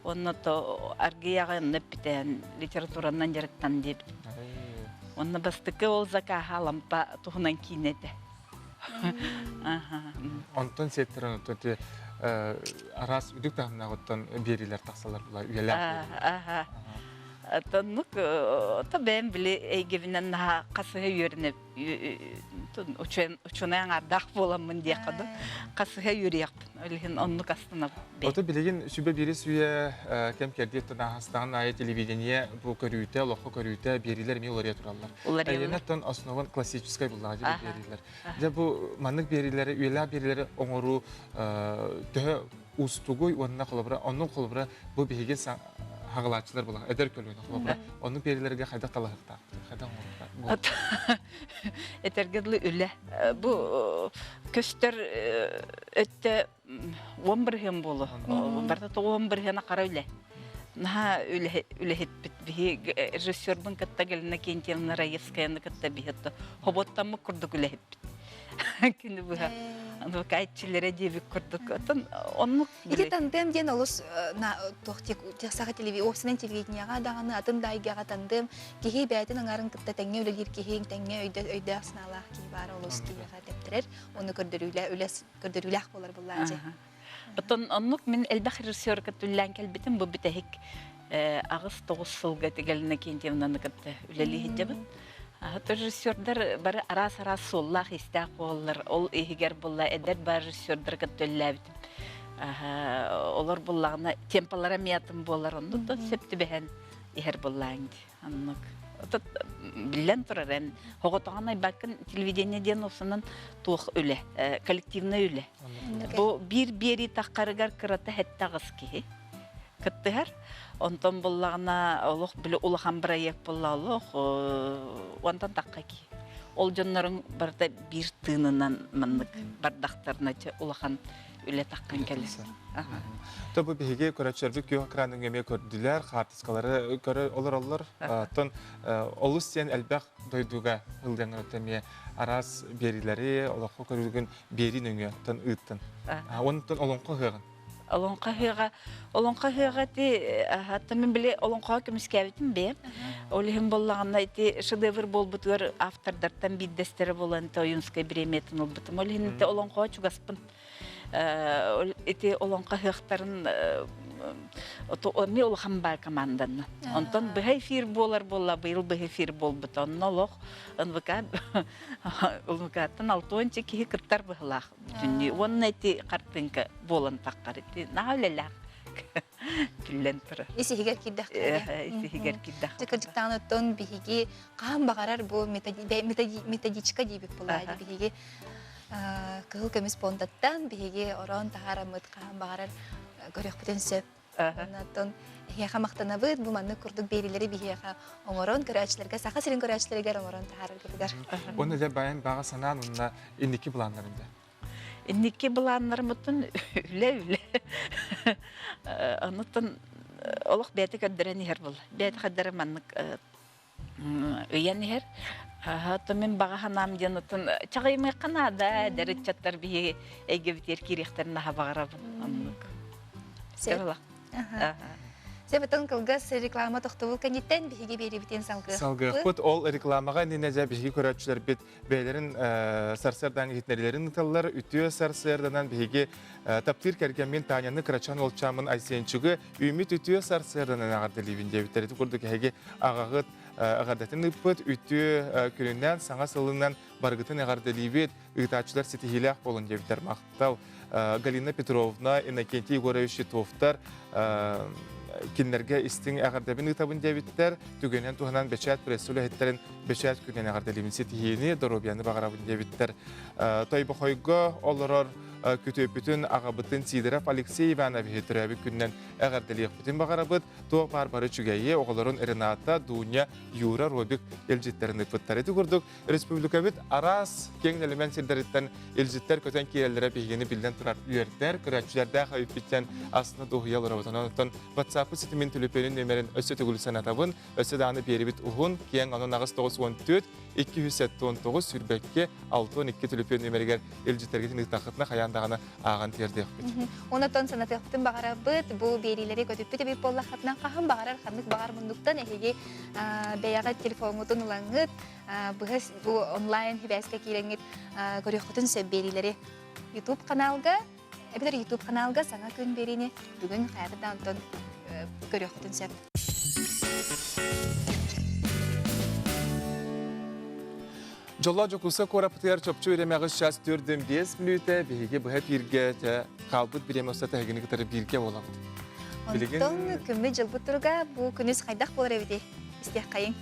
Онно то аргыйаҕа онно эппитээн литературанан дьарыктан диэбит. Онно бастакы ол закаһа лампа туһунан киинэ этэ. Онтон сиэттэрэн оттон ти араас үрдүк таһымнаах оттон биэриилэр тахсалар була үйэлээх. Аха. Тоннук то бэйэм били эйгэбинэн наһаа хасыһа үөрэнэ Учуонай аҥаардаах буоламмын диэххэ дуу. Хасыһа үөрүйэхпин. Ол иһин оннук астынабын. Ото билигин сүбэ биирис үйэ кэм кэрдиэт тунааһастаҕын аайы телевидение бу көрүүтэ, олоххо көрүүтэ биэриилэр эмиэ уларыйа тураллар. Эйиэнэ основан классическай буллаҕа дьэ биэриилэр. Дьэ бу маннык биэриилэри, үйэлээх биэриилэри оҥоруу төһө уустугуй уонна холобура, оннук холобура бу биһиги хаҕылааччылар буолар, эдэр көлүөнэ холобура, оннук биэриилэргэ хайдах талаһыктаахпытый, хайдах оҥоруохтаах? Этэргэ дылы үлэ. Бу көстөр өттө 10% буолуо. Барыта 10 бырыһыана хара үлэ. Наһаа үлэһиппит биһи режиссербун кытта Галина Кентьевна Раевскаяны кытта биһи хоботтаммыт курдук үлэһиппит. Күнү быһа каайтчилэрэ диэбит курдук. Оттон оннук Ити тандем диэн олус туох саха телевидение, уопсайынан телевидениеҕа даҕаны атын да эйгэҕэ тандем киһи бэйэтин аҥарын кытта тэҥҥэ үлэлиир киһи, тэҥҥэ өйдөөх санаалаах киһи баара олус киһиэхэ тэптэрэр, уонна көрдөрүүлээх үлэ көрдөрүүлээх буолар буллаачы. Оттон оннук мин элбэх режиссерга түллээн кэлбитим бу бүтэһик 8-9 сылга Галина Кентьевнаны кытта үлэлии сылдьабын. Режиссердар бары араас-араас суоллаах-иистээх буолаллар. Ол иһигэр буолла эдэр бар режиссердары кытта үлэлээбитим. Олор буллаҕына темпалара эмиэ атын буолар, оннук да сөп түбэһэн иһэр буоллааҥ дии. Оннук. Биллэн турар, эн оҕотоҕун айбаккын телевидение диэн осунан туох үлэ, коллективнай үлэ. Бу биир биэрии таххарыгар кырата хэттэ аҕыс киһи кыттыһар. Онтон буллаҕына олох били улахан бырайыак буолла олох онтон тахха киһи. Ол дьонноруҥ барыта биир тыынынан маннык бардахтарына улахан үлэ таххан кэлэр. То бу биһиги көрөччөрбүт күөх экранын эмиэ көрдүлэр, хаартыскалары көрө олороллор. Оттон олус диэн элбэх дойдуга ылдыаҥҥа эмиэ араас биэриилэри, олоххо көрүүгүн биэрии нөҥүө оттон ыыттын. Онтон олоҥхо ыһыаҕын. Олоҥхо ыһыаҕа, олоҥхо ыһыаҕа ити хатта мин били олоҥхоҕо көмүскээбитим бэйэм. Ол иһин буоллаҕына ити шедевр буолбутугар автордартан биирдэстэрэ буолан Ойуунскай бириэмийэтин ылбытым. Ол иһин ити олоҥхоҕо чугаспын. Ити олоҥхо ыһыахтарын эмиэ улахан баа команданна. Онтон быһа эфир буолар буолла, быйыл быһа эфир буолбута. Онно олох НВК НВК-тан алтуонча киһи кыттар быһылаах бүтүннүү. Уонна ити хартыынка буолан таххар ити наһаа үлэлээх биллэн турар. Ис иһигэр киирдэххэ. Ис иһигэр киирдэххэ. Кырдьыктаан оттон биһиги хаһан баҕарар бу методичка диибит буолаа биһиги Кыһыл көмүс пуондаттан биһиги ороон таһаараммыт хаһан баҕарар көрүөхпүтүн сөп. Онтон эһиэхэ махтанабыт бу маннык курдук биэриилэри биһиэхэ оҥорон көрөөччүлэргэ Саха сирин көрөөччүлэригэр оҥорон таһаараргытыгар. Уонна дьэ байан баҕа санаан уонна инники былааннарын дьэ. Инники былааннарымыттан үлэ үлэ. Онуттан олох бэйэтэ көрдөрөн иһэр буолла. Бэйэтэ көрдөрөн маннык ыйан иһэр. Оттон мин баҕа санаам диэн оттон чаҕыйымыахха наада, эдэр ыччаттар биһиги эйгэбитигэр киириэхтэрин наһаа баҕарабын. Оннук. Сөп. Сөп, кылгас реклама тохтобул кэнниттэн биһиги биэрибитин салгыахпыт. Салгыахпыт. Ол рекламаҕа иннинэ дьэ биһиги көрөөччүлэрбит бэйэлэрин сарсыардаан иһитиннэриилэрин ыыталлар. Үтүө сарсыарданан биһиги таптыыр кэргэммин Таняны кырачаан уолчааммын Айсенчугу үүммүт үтүө сарсыарданан эҕэрдэлиибин диэбиттэр. Ити курдук эһиги аҕаҕыт эҕэрдэтин ыыппыт үтүө күнүнэн, саҥа сылынан барыгытын эҕэрдэлиибит, ыытааччылар ситиһиилээх буолун диэбиттэр. Махтал Галина Петровна, Иннокентий Егорович Титовтар кинилэргэ истиҥ эҕэрдэбин ыытабын диэбиттэр. Түгэнинэн туһанан бэчээт пресс үлэһиттэрин бэчээт күнүнэн эҕэрдэлиибин ситиһиини, доруобуйаны баҕарабын диэбиттэр. Тойбохойго олорор күтүөппүтүн аҕабытын Сидоров Алексей Ивановиһы төрөөбүт күнүнэн эҕэрдэлиэхпитин баҕарабыт. Туох баар бары үчүгэйи оҕолорун Рената, Дуня, Юра, Робик илдьиттэрин ыыппыттар. Ити курдук республикабыт араас киэҥ нэлэмэн сирдэриттэн илдьиттэр көтөн киирэллэрэ биһигини биллэн турар үөрдэр, көрөөччүлэрдээх өйүппүттэн астына дуоһуйа олоробут. Онон WhatsApp ситимин төлөпүөнүн нүөмэрин өссө төгүл санатабын. Өссө даҕаны биэрибит уһун, киэҥ онон 894 279 22 62 төлөпүөн нүөмэригэр илдьиттэргитин ыыттаххытына хайаан даҕаны ааҕан тиэрдиэхпит. Онотон санатыахпытын баҕарабыт, бу биэриилэри көтүппүт эбит буоллаххытына хаһан баҕарар ханнык баҕар муннуктан эһиги бэйэҕит телефоҥҥутун ылаҥҥыт, быһа бу онлайн сибээскэ киирэҥҥит көрүөххүтүн сөп биэриилэри YouTube каналга эбэтэр YouTube каналга саҥа күн биэриини бүгүн хайата да онтон көрүөххүтүн сөп. Дьоллоох Дьокуускай куораппытыгар чопчу үөрэмэҕи час 4-5 мүнүүтэ биһиги быһа эфиргэ хаалбыт бириэмэ устата эһигини кытары бииргэ буолабыт. Билигин Онтон күммүт дьылбыт туруга бу күнүс хайдах буолар эбитий? Истиэххэйиҥ.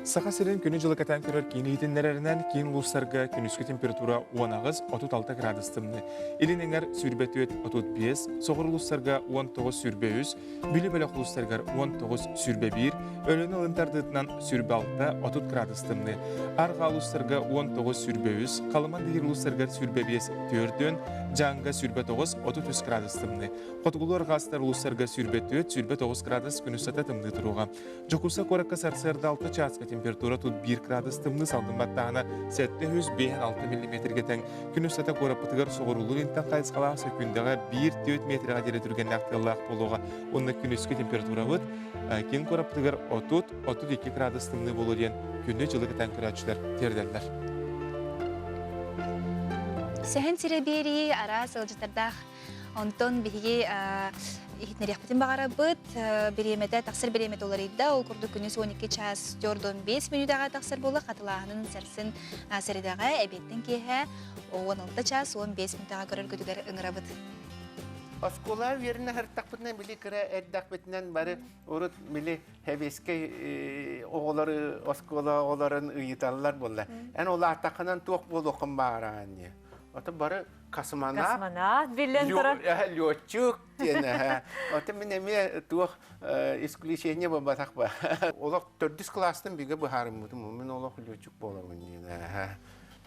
Саха сирин күнү-дьылы кэтээн көрөр киин иһитиннэрэринэн киин улуустарга күнүскү температура 18-36 градус тымныы. Илин эҥэр 24-35, соҕуруу улуустарга 19-23, Бүлүү бөлөх улуустарыгар 19-21, Өлүөнэ ылын тардыытынан 26-30 градус тымныы. Арҕаа улуустарга 19-23, Халыма диир улуустарыгар 25-4, Дьааҥыга 29-33 градус тымныы. Хотугулуу арҕаастар улуустарга 24-29 градус күн устата тымныы туруоҕа. Дьокуускай куоракка сарсыарда 6 чааска температура тут 1 градус тымныы салгын баттааһына 756 миллиметргэ тэҥ. Күн устата куораппытыгар соҕуруулуу илинтэн хайысхалаах сөкүүндэҕэ 1-4 метрэҕэ диэри түргэннээх тыаллаах буолуоҕа. Уонна күнүскү температурабыт киин куораппытыгар 30-32 градус тымныы буолуо диэн күнү-дьылы кэтээн көрөөччүлэр тиэрдэллэр. Сэһэн сирэ биэрии араас ыалдьыттардаах Онтон биһиги иһитиннэриэхпитин баҕарабыт. Бириэмэтэ тахсар бириэмэтэ уларыйда. Ол курдук күнүс 12 час 45 мүнүүтэҕэ тахсар буолла. Хатылааһынын сарсын сэрэдэҕэ эбиэттэн киэһэ 16 час 15 мүнүүтэҕэ көрөргүтүгэр ыҥырабыт. Оскуола үөрэнэ сырыттахпытына били кыра эрдэхпитинэн бары урут били сэбиэскэй оҕолору оскуола оҕолорун ыйыталлар буолла. Эн улааттаххынан туох буолуоххун баҕараҕын диye. Ото бары космонавт. Космонавт биллэн турар. Летчик диэн. Ото мин эмиэ туох исключение буолбатах ба. Олох төрдүс класстан бигэ быһаарыммытым. Мин олох летчик буолабын диэн.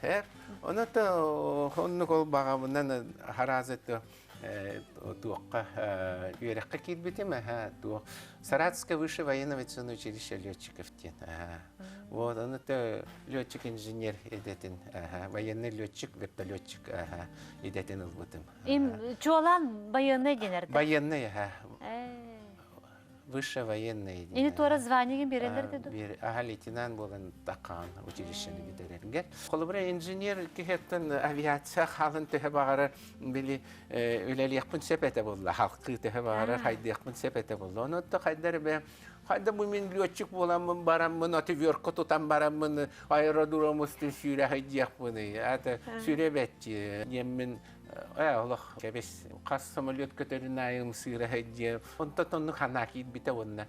Хэр. Ону то оннук ол баҕабынан харазы туохха үөрэххэ киирбитим туох Саратовское высшее военно-авиационное училище летчиков диэн. Вот, ону летчик-инженер идэтин, военный летчик, вертолетчик идэтин ылбытым. Им чуолаан байыаннай дэнэр Байыаннай, аха. Высшее военное Ини туора званиегин берелер деду? Бер, аха, лейтенант буолан таққан училищены бүтэрэргэр. Холобура инженер киһиттэн авиация халын төһө баҕарар били үлэлиэхпин сөп этэ буолла, халқы төһө баҕарар хайдыахпын сөп этэ буолла. Ону хайдар бе Хайда бу мин летчик буоламмын бараммын, отверка тутан бараммын, аэродром устун сүүрэ сылдьыахпыный, ата сүүрэ бэтчи. Диэммин э олох кэбис хас самолет көтөрүн аайы ымсыыра сылдьыам. Онтон оннук санаа киирбитэ уонна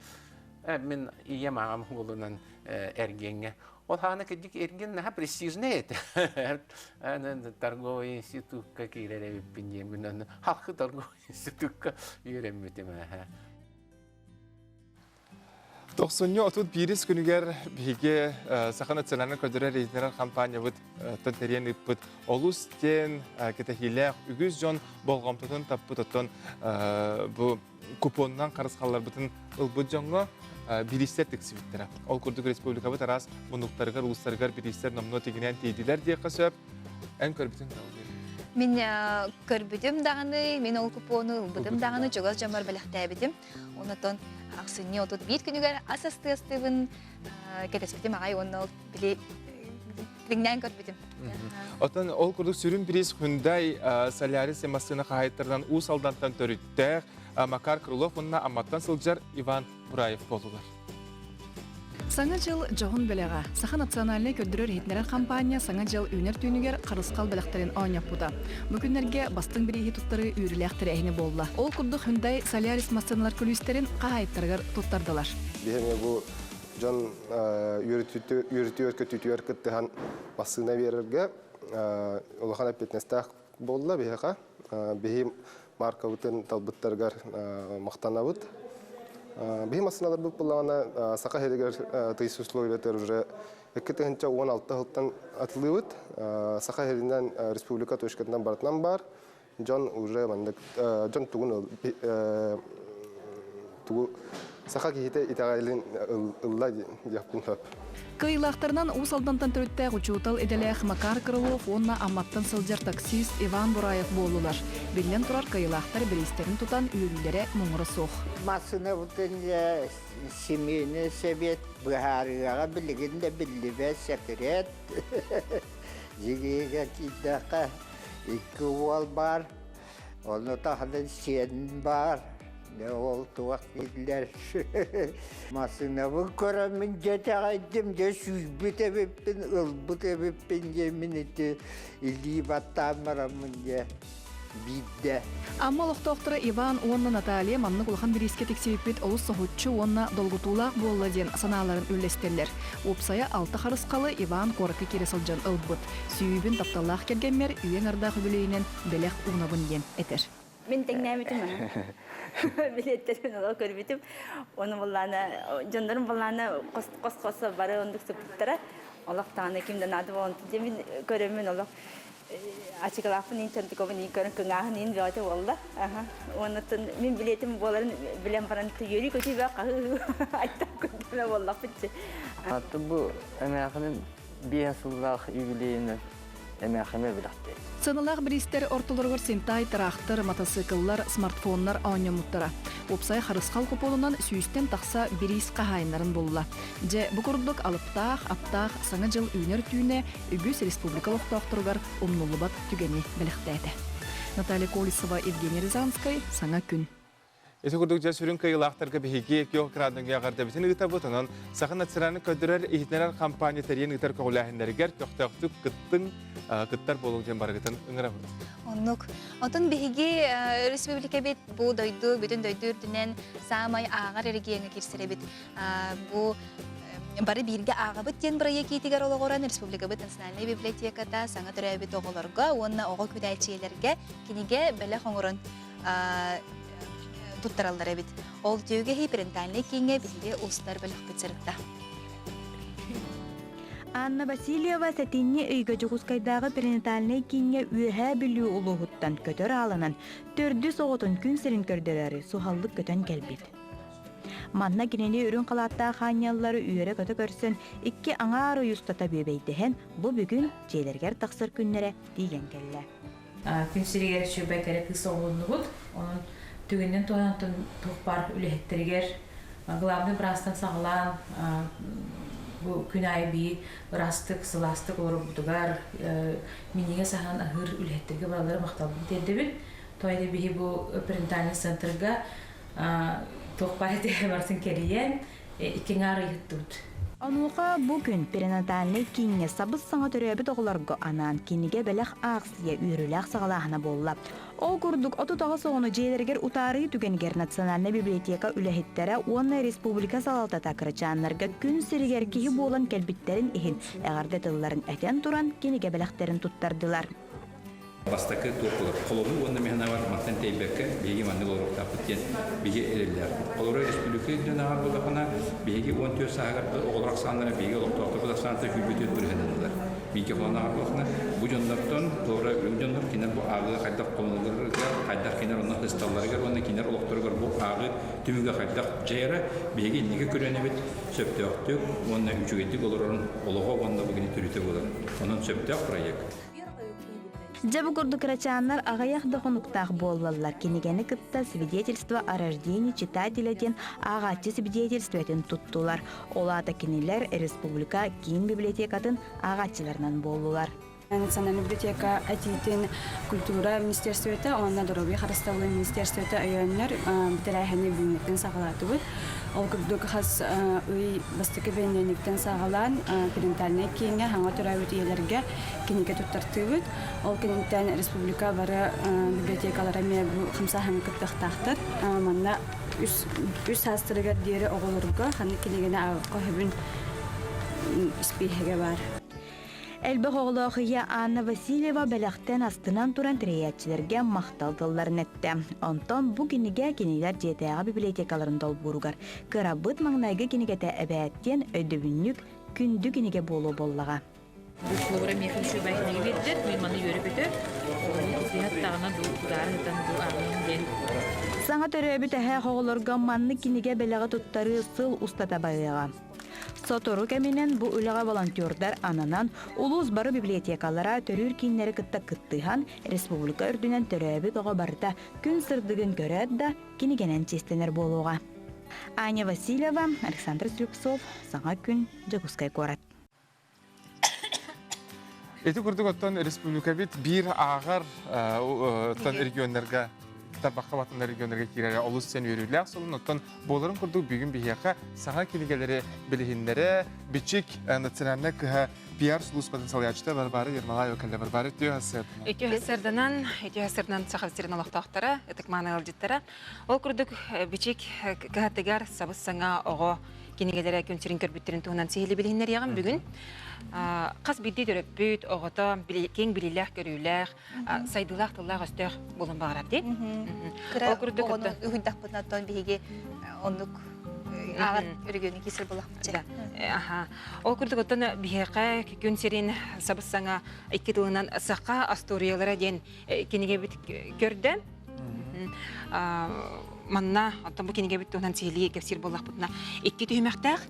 мин ийэм аҕам уолунан эргиэҥҥэ ол хаана кырдьык эргин наһаа престижный этэ. Торговый институкка киирэр эбиппин диэммин онно халкы торговый институкка үөрэммитим. Тохсунньу 31 күнүгэр биһиги Саха национальнай көрдөрөр иһитиннэрэр хампаанньабыт тэрийэн ыыппыт олус диэн кэтэһиилээх үгүс дьон болҕомтотун таппыт оттон бу купонунан харысхалларбытын ылбыт дьоҥҥо бириистэр тиксибиттэрэ. Ол курдук республикабыт араас муннуктарыгар, улуустарыгар бириистэр номнуо тигинээн тиийдилэр диэххэ сөп. Эн көрбүтүҥ Мин көрбүтүм даҕаны, мин ол купону ылбытым даҕаны, чугас дьоммор бэлэхтээбитим. Онотон ахсынньы 31 күнүгэр ас астыастыыбын кэтэспитим аҕай уонна ол били тиҥнээн көрбүтүм. Оттон ол курдук сүрүн приз Hyundai Solaris массыына хаһаайыттарынан Уус Алдантан төрүттээх Макар Крылов уонна Амматтан сылдьар Иван Бураев буоллулар. Саҥа дьыл дьоһун бэлэҕэ. Саха национальнай көрдөрөр-иһитиннэрэр хампаанньа Саҥа дьыл үүнэр түүнүгэр харысхал бэлэхтэрин оонньоппута. Бу күннэргэ бастыҥ бирииһи туттарыы үөрүүлээх тэрээһинэ буолла. Ол курдук Hyundai Solaris массыыналар күлүүстэрин хаһаайыттарыгар туттардылар. Биһиги бу дьон үөрүтүөр көтүтүгэр кыттыһан массыына биэрэргэ улахан эппиэтинэстээх буолла биһиэхэ. Биһи маркабытын талбыттарыгар махтанабыт. Биһи массыыналарбыт буоллаҕына Саха сиригэр тыйыс условиятыгар уже 2016 сылтан атылыыбыт. Саха сиринэн республика точкатынан барытынан баар. Дьон уже маннык дьон тугун тугу саха киһитэ итэҕэлин ылла диэхпин сөп. Кыайыылаахтарынан Уус Алдантан төрүттээх учуутал идэлээх Макар Крылов уонна Амматтан сылдьар таксист Иван Бураев буоллулар. Биллэн турар, кыайыылаахтар бириистэрин тутан үөрүүлэрэ муҥура суох. Массыынабытын семейный совет быһаарыаҕа билигин да биллибэт секрет. Дьиҥигэ киирдэххэ икки уол баар, ону таһынан сиэн баар. Дьэ ол туох дииллэр. Массыынабын көрөммүн дьэ итэҕэйдим, дьэ сүүйбүт эбиппин, ылбыт эбиппин диэммин ити илии баттаан бараммын дьэ биирдэ. Амма олохтоохторо Иван уонна Наталья маннык улахан бириискэ тиксибиппит олус соһуччу уонна долгутуулаах буолла диэн санааларын үллэстэллэр. Уопсайа алта харысхалы Иван куоракка киирэ сылдьан ылбыт. Сүүйүүбүн тапталлаах кэргэммэр үйэҥ ардаах үбүлүөйүнэн бэлэх уунабын диэн этэр. Мин тэҥнээбитим билиэттерин ыла көрбүтүм. Ону буллаана дьоннорум буллаана хос-хос бары оннук сыппыттара. Олох даҕаны ким да наада буолан дьэ мин көрөммүн олох ачыкылаахпын иин чонтукобун иин көрөн кыҥааһын иин бөҕөтө буолла. Уоннаттан мин билиэтим буоларын билэн баран үөрүү көтүү бөҕө хаһыы айта көрдөмө буоллахпытчы. Аты бу эмээхинин биэс сыллаах юбилейынан эмээхиме билэхтээ. Сыаналаах бириистэр ортолоругар синтай, тыраахтыр, матасыыкыллар, смартфоннар оонньоммуттара. Уопсай харысхал купонунан сүүстэн тахса бириис хаһаайыннарын булла. Дьэ, бу курдук алыптаах, аптаах Саҥа дьыл үүнэр түүнэ үгүс республика олохтоохторугар умнуллубат түгэни бэлэхтээтэ. Наталья Колесова, Евгений Рязанскай, Саҥа күн. Ити курдук дьэ сүрүн кыайыылаахтарга биһиги Киох Градныҥҥа эҕэрдэбитин ыытабыт. Онон Саха национальнай көрдөрөр иһитиннэрэр компания тэрийэн ыытар көҕүлээһиннэригэр көхтөөхтүк кыттыҥ, кыттар буолуҥ диэн барыгытын ыҥырабыт. Оннук. Отон биһиги республикабит бу дойду, бүтүн дойду үрдүнэн саамай ааҕар эрэгийиэҥҥэ киирсэр эбит. Бу бары бииргэ ааҕабыт диэн бырайыак иитигэр олоҕуран республикабыт национальнай библиотеката саҥа төрөөбүт оҕолорго уонна оҕо күүтээччилэргэ кинигэ бэлэх оҥорон туттараллар эбит. Ол түгэһи перинатальнай кииҥҥэ биһиги устар бөлөхпүт сырытта. Анна Васильева сэтинньи ыйга Дьокуускайдааҕы перинатальнай кииҥҥэ Үөһээ Бүлүү улууһуттан көтөр аалынан төрдүс оҕотун күн сирин көрдөрөөрү суһаллык көтөн кэлбит. Манна кинини үрүҥ халааттаах аанньаллары үөрэ-көтө көрсөн, икки аҥаар ый устата бүөбэйдэһэн, бу бүгүн дьиэлэригэр тахсар күннэрэ тиийэн кэллэ. Күн сиригэр үчүгэй кэрэ кыыс оҕолоннубут. Онон түгэнинэн туһанан туох баар үлэһиттэригэр главный быраастан саҕалаан бу күн аайы бии ыраастык, сылаастык олорорбутугар минньигэс аһаан аһыыр үлэһиттэргэ бараллара махталбын тиэрдэбин. Тоҕо диэ биһи бу перинатальный центрга туох баар этэ барытын кэрийэн икки аҥаар ыйыттыбыт. Онуоха бу күн перинатальнай кииҥҥэ сабыс-саҥа төрөөбүт оҕолорго анаан кинигэ бэлэх аахсыйа үөрүүлээх саҕалааһына буолла. Ол курдук 38 оҕону дьиэлэригэр утаарыы түгэнигэр Национальнай библиотека үлэһиттэрэ уонна республика салалтата кырачааннарга күн сиригэр киһи буолан кэлбиттэрин иһин эҕэрдэ тылларын этэн туран кинигэ бэлэхтэрин туттардылар. Бастакы туох буолар? Холобур уонна механавар мантан тэйбэккэ биһиги маннык олоруохтаахпыт диэн биһиги эрэллээхпит. Холобура республика үрдүнэн ааҕар буоллаххына, биһиги 14 сааһыгар оҕолор ахсааннара биһиги олохтоохторбут ахсааннара 24 бырыһыанан ылар. Бииргэ холонон ааҕар буоллаххына, бу дьоннортон туора үрүҥ дьоннор кинилэр бу ааҕыыга хайдах холоноллоругар, хайдах кинилэр онно сысталларыгар уонна кинилэр олохторугар бу ааҕыы түмүгэ хайдах дьайара биһиги инники көлүөнэбит сөптөөхтүк уонна үчүгэйдик олорорун олоҕо уонна бу кини төрүтэ буолар. Онон сөптөөх проект. Дьэ бу курдук кырачааннар аҕыйах да хонуктаах буоллаллар кинигэни кытта «Свидетельство о рождении читателя» диэн ааҕааччы свидетельствотын туттулар. Ол аата кинилэр республика киин библиотекатын ааҕааччыларынан буоллулар. Национальная библиотека этиитин культура министерствота уонна доруобуйа харыстабылын министерствота өйөөннөр тэрээһини бүгүҥҥүттэн саҕалаатыбыт. Ол курдук хас ый бастакы бэнидиэнньиктэн саҕалаан перинатальнай кииҥҥэ саҥа төрөөбүт ийэлэргэ кинигэ туттартыыбыт. Ол кэнниттэн республика бары библиотекалара эмиэ бу хамсааһыҥҥа кыттыахтаахтар. Манна үс, үс саастарыгар диэри оҕолорго ханнык кинигэни ааҕыахха сөбүн испииһэгэ баар. Элбэх оҕолоох ийэ Анна Васильева бэлэхтэн астынан туран тэрийээччилэргэ махтал тылларын эттэ. Онтон бу кинигэ кинилэр дьиэтээҕи библиотекаларын долбууругар кырабыт маҥнайгы кинигэтэ эбээт диэн өйдөбүнньүк күндү кинигэ буолуо буоллаҕа. Холобура миэхэ үчүгэй кинигэ биэрдэр, мин маны үөрэ-көтө, ытыһаттаҕына дуу, удаар ыытан дуу ааҕыам диэн. Саҥа төрөөбүт эһээх оҕолорго маннык кинигэ бэлэҕи туттарыы сыл устата барыаҕа. Сотору кэминэн бу үлэҕэ волонтердар ананан, улуус бары библиотекалара төрүүр кииннэри кытта кыттыһан, республика үрдүнэн төрөөбүт оҕо барыта күн сырдыгын көрөөт да, кинигэнэн чиэстэнэр буолуоҕа. Аня Васильева, Александр Слепцов, Саҥа күн, Дьокуускай куорат. Ити курдук оттон республикабыт биир ааҕар оттон регионнарга. тарбахха батынар регионнарга киирэрэ олус сен үөрүүлээх солун. Оттон буоларын курдук бүгүн биһиэхэ саҥа кинигэлэри билиһиннэрэ Бичик национальнай кыһа пиар сулууспатын салайааччыта Варвара Ермолаева кэллэ. Варвара үтүө сарсыарданан. Үтүө сарсыарданан, үтүө сарсыарданан Саха сирин олохтоохторо, ытык-мааны ыалдьыттара. Ол курдук Бичик кыһатыгар сабыс-саҥа оҕо кинигэлэрэ күн сирин көрбүттэрин туһунан сиһилии билиһиннэриэҕим бүгүн. Хас биирдии төрөппүт оҕото киэҥ билиилээх-көрүүлээх, сайдыылаах тыллаах-өстөөх буолан баҕарар дии. Кыра оҕону уһуйдахпытына оттон биһиги оннук ааҕар өрөгөнү кисер булахпыт. Аха. Ол курдук оттон биһиэхэ күн сирин сабыс-саҥа икки тылынан саха остуоруйалара диэн кинигэбит көрдө. Манна оттон бу кинигэбит туһунан сиһилии кэпсиир буоллахпытына икки түһүмэхтээх.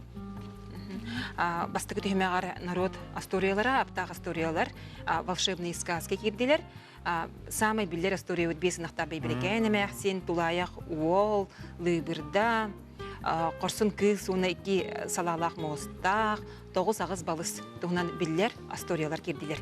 Бастакы түһүмэҕэр народ остуоруйалара, аптаах остуоруйалар, волшебные сказки киирдилэр. Саамай биллэр остуоруйабыт биэс ынахтаах бэйбэрикээн эмээхсин, тулаайах уол, лыыбырда, хорсун кыыс уонна икки салаалаах муостаах, тоҕус-аҕыс балыс туһунан биллэр историялар киирдилэр.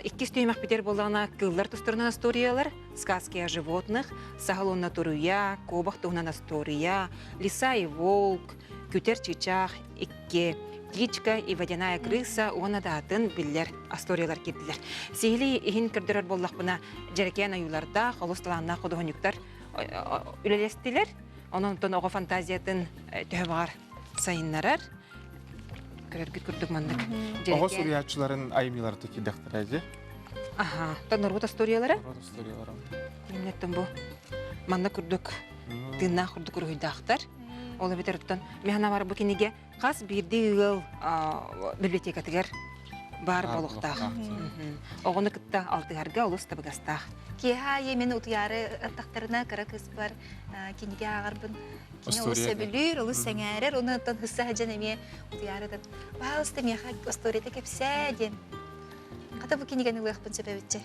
Иккис түһүмэхпитигэр буоллаҕына кыыллар тустарынан историялар, сказки о животных, саһыл уонна туруйа, куобах туһунан история, лиса и волк, күтэр чыычаах, икки, птичка и водяная крыса уонна да атын биллэр историялар киирдилэр. Сиһилии иһин көрдөрөр буоллахпына, дьэрэкээн ойуулардаах, олус талааннаах худуоһунньуктар үлэлэстилэр. Онон оҕо фантазиятын төһө баҕар сайыннарар. Көрөргүт курдук маннык. Оҕо суруйааччыларын айымньылары киирдэхтэрэ дии. Аха, та норуот историялара. Норуот историялара. Иннеттен бу манна курдук тыыннаах курдук уруһуйдаахтар. Ол эбэтэр оттон механа бар бу кинигэ хас биирдии ыал библиотекатыгар баар буолуохтаах. Оҕону кытта алтыһарга олус табыгастаах. Киэһэ аайы мин утуйаары аттахтарына кыра кыыспар кинигэ ааҕарбын кини олус сөбүлүүр, олус сэҥээрэр, уонна оттон хысса сылдьан эмиэ утуйаары ытан пожалуйста, миэхэ историята кэпсээ диэн. Хата бу кинигэни ылыахпын сөп эбитчэ.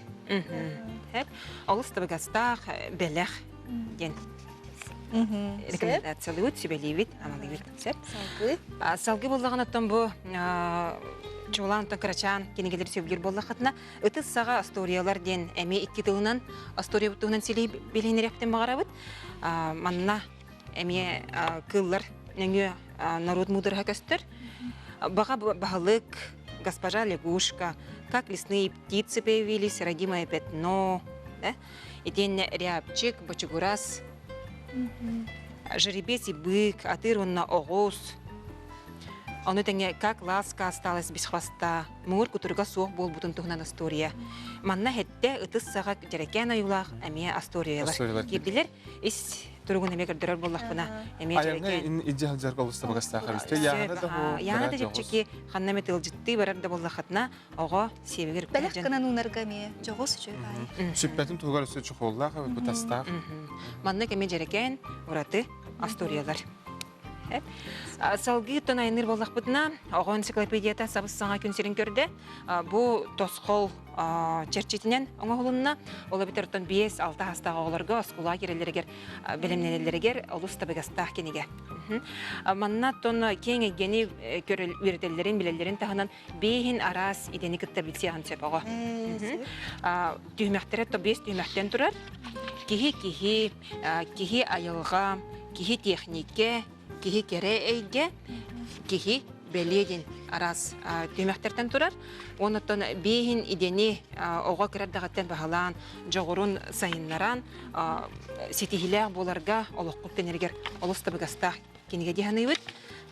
Олус табыгастаах бэлэх диэн рекомендациялыыбыт, сүбэлиибит, аналыыбыт. Сөп. Салгыы. Салгыы буоллаҕына оттон бу чуолаан оттон кырачаан кинигэлэри сөбүлүүр буоллаххытына ытыс саҕа историялар диэн эмиэ икки тылынан историябыт туһунан силии билиһиннэриэхпитин баҕарабыт. Манна эмиэ кыыллар нөҥүө норуот муудараһа көстөр. Баҕа баһылык, госпожа лягушка, как лесные птицы появились, родимое пятно, итиэннэ рябчик, бочугурас, жеребец и бык, атыыр уонна оҕус, ону тэҥэ как ласка осталась без хвоста, муҥур кутуруга суох буолбутун туһунан история. Манна хэттэ ытыс саҕа дьэрэкээн ойуулаах эмиэ историялар киирдилэр. Ис туругун эмиэ көрдөрөр буоллахпына, эмиэ дьэрэкээн. Илдьэ сылдьарга олус табыгастаах эбит. Яана да Яана да чэпчэки, ханна эмэ тылдьыттыы барар да буоллаххытына, оҕо сиэбигэр Бэлэх гынан уунарга эмиэ дьоҕус үчүгэй баайы. Сүппэтин туһугар өссө чохуоллаах эбит, бытастаах. Маннык эмиэ дьэрэкээн ураты историялар. Салгыы тон айанныыр буоллахпытына, оҕо энциклопедията сабыс-саҥа күн сирин көрдө. Бу тосхол чэрчитинэн оҥоһулунна. Ол эбэтэр оттон 5-6 саастаах оҕолорго оскуола кирэллэригэр бэлэмнэнэллэригэр олус табыгастаах кинигэ. Манна тон киэҥ эйгэни үөрэтэллэрин, билэллэрин таһынан биэһин араас идэни кытта билсиэҕин сөп оҕо. Түһүмэхтэрэ то биэс түһүмэхтэн турар. Киһи киһи, киһи айылҕа, киһи техникэ, киһи кэрэ эйгэ, киһи бэлиэ диэн араас түһүмэхтэртэн турар. Оннуттан биэһин идэни оҕо кыра эрдэҕиттэн баһылаан, дьоҕурун сайыннаран, ситиһиилээх буоларга, олоххо үктэнэригэр олус табыгастаах кинигэ дии саныыбыт.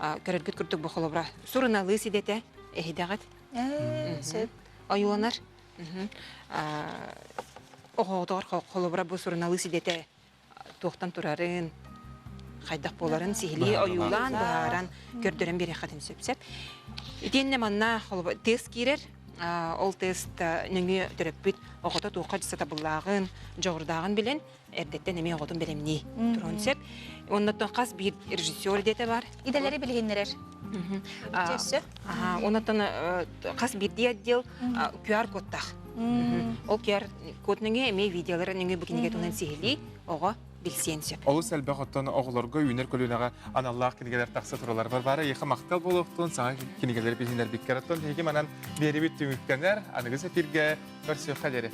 Көрөргүт курдук бу холобура суруналыыс идэтэ эһидэҕит. Сөп. Ойууланар. Оҕоҕутугар холобура бу суруналыыс идэтэ туохтан турарын, хайдах буоларын сиһилии ойуулаан, быһааран, көрдөрөн биэриэххитин сөп сөп. Итиэннэ манна холобура тест киирэр. Ол тест нөҥүө төрөппүт оҕото туохха сатабыллааҕын, дьоҕурдааҕын билэн, эрдэттэн эмиэ оҕотун бэлэмнии туруон сөп. Оннуттан хас биир режиссер идэтэ бар. Идэлэри билиһиннэрэр. Өссө? Оннуттан хас биирдии отдел QR кодтаах. Ол QR код нөҥүө эмиэ видеолар нөҥүө бу кинигэ туһунан сиһилии оҕо билсиэн сөп. Олус элбэх оттон оҕолорго үүнэр көлүөнэҕэ аналлаах кинигэлэр тахса тураллар. Варвара эйиэхэ махтал буолуохтун, саҥа кинигэлэри билиһиннэрбиккэр. Оттон эһиги манан биэрибит түмүктэнэр, аныгы эфиргэ көрсүөххэ диэри.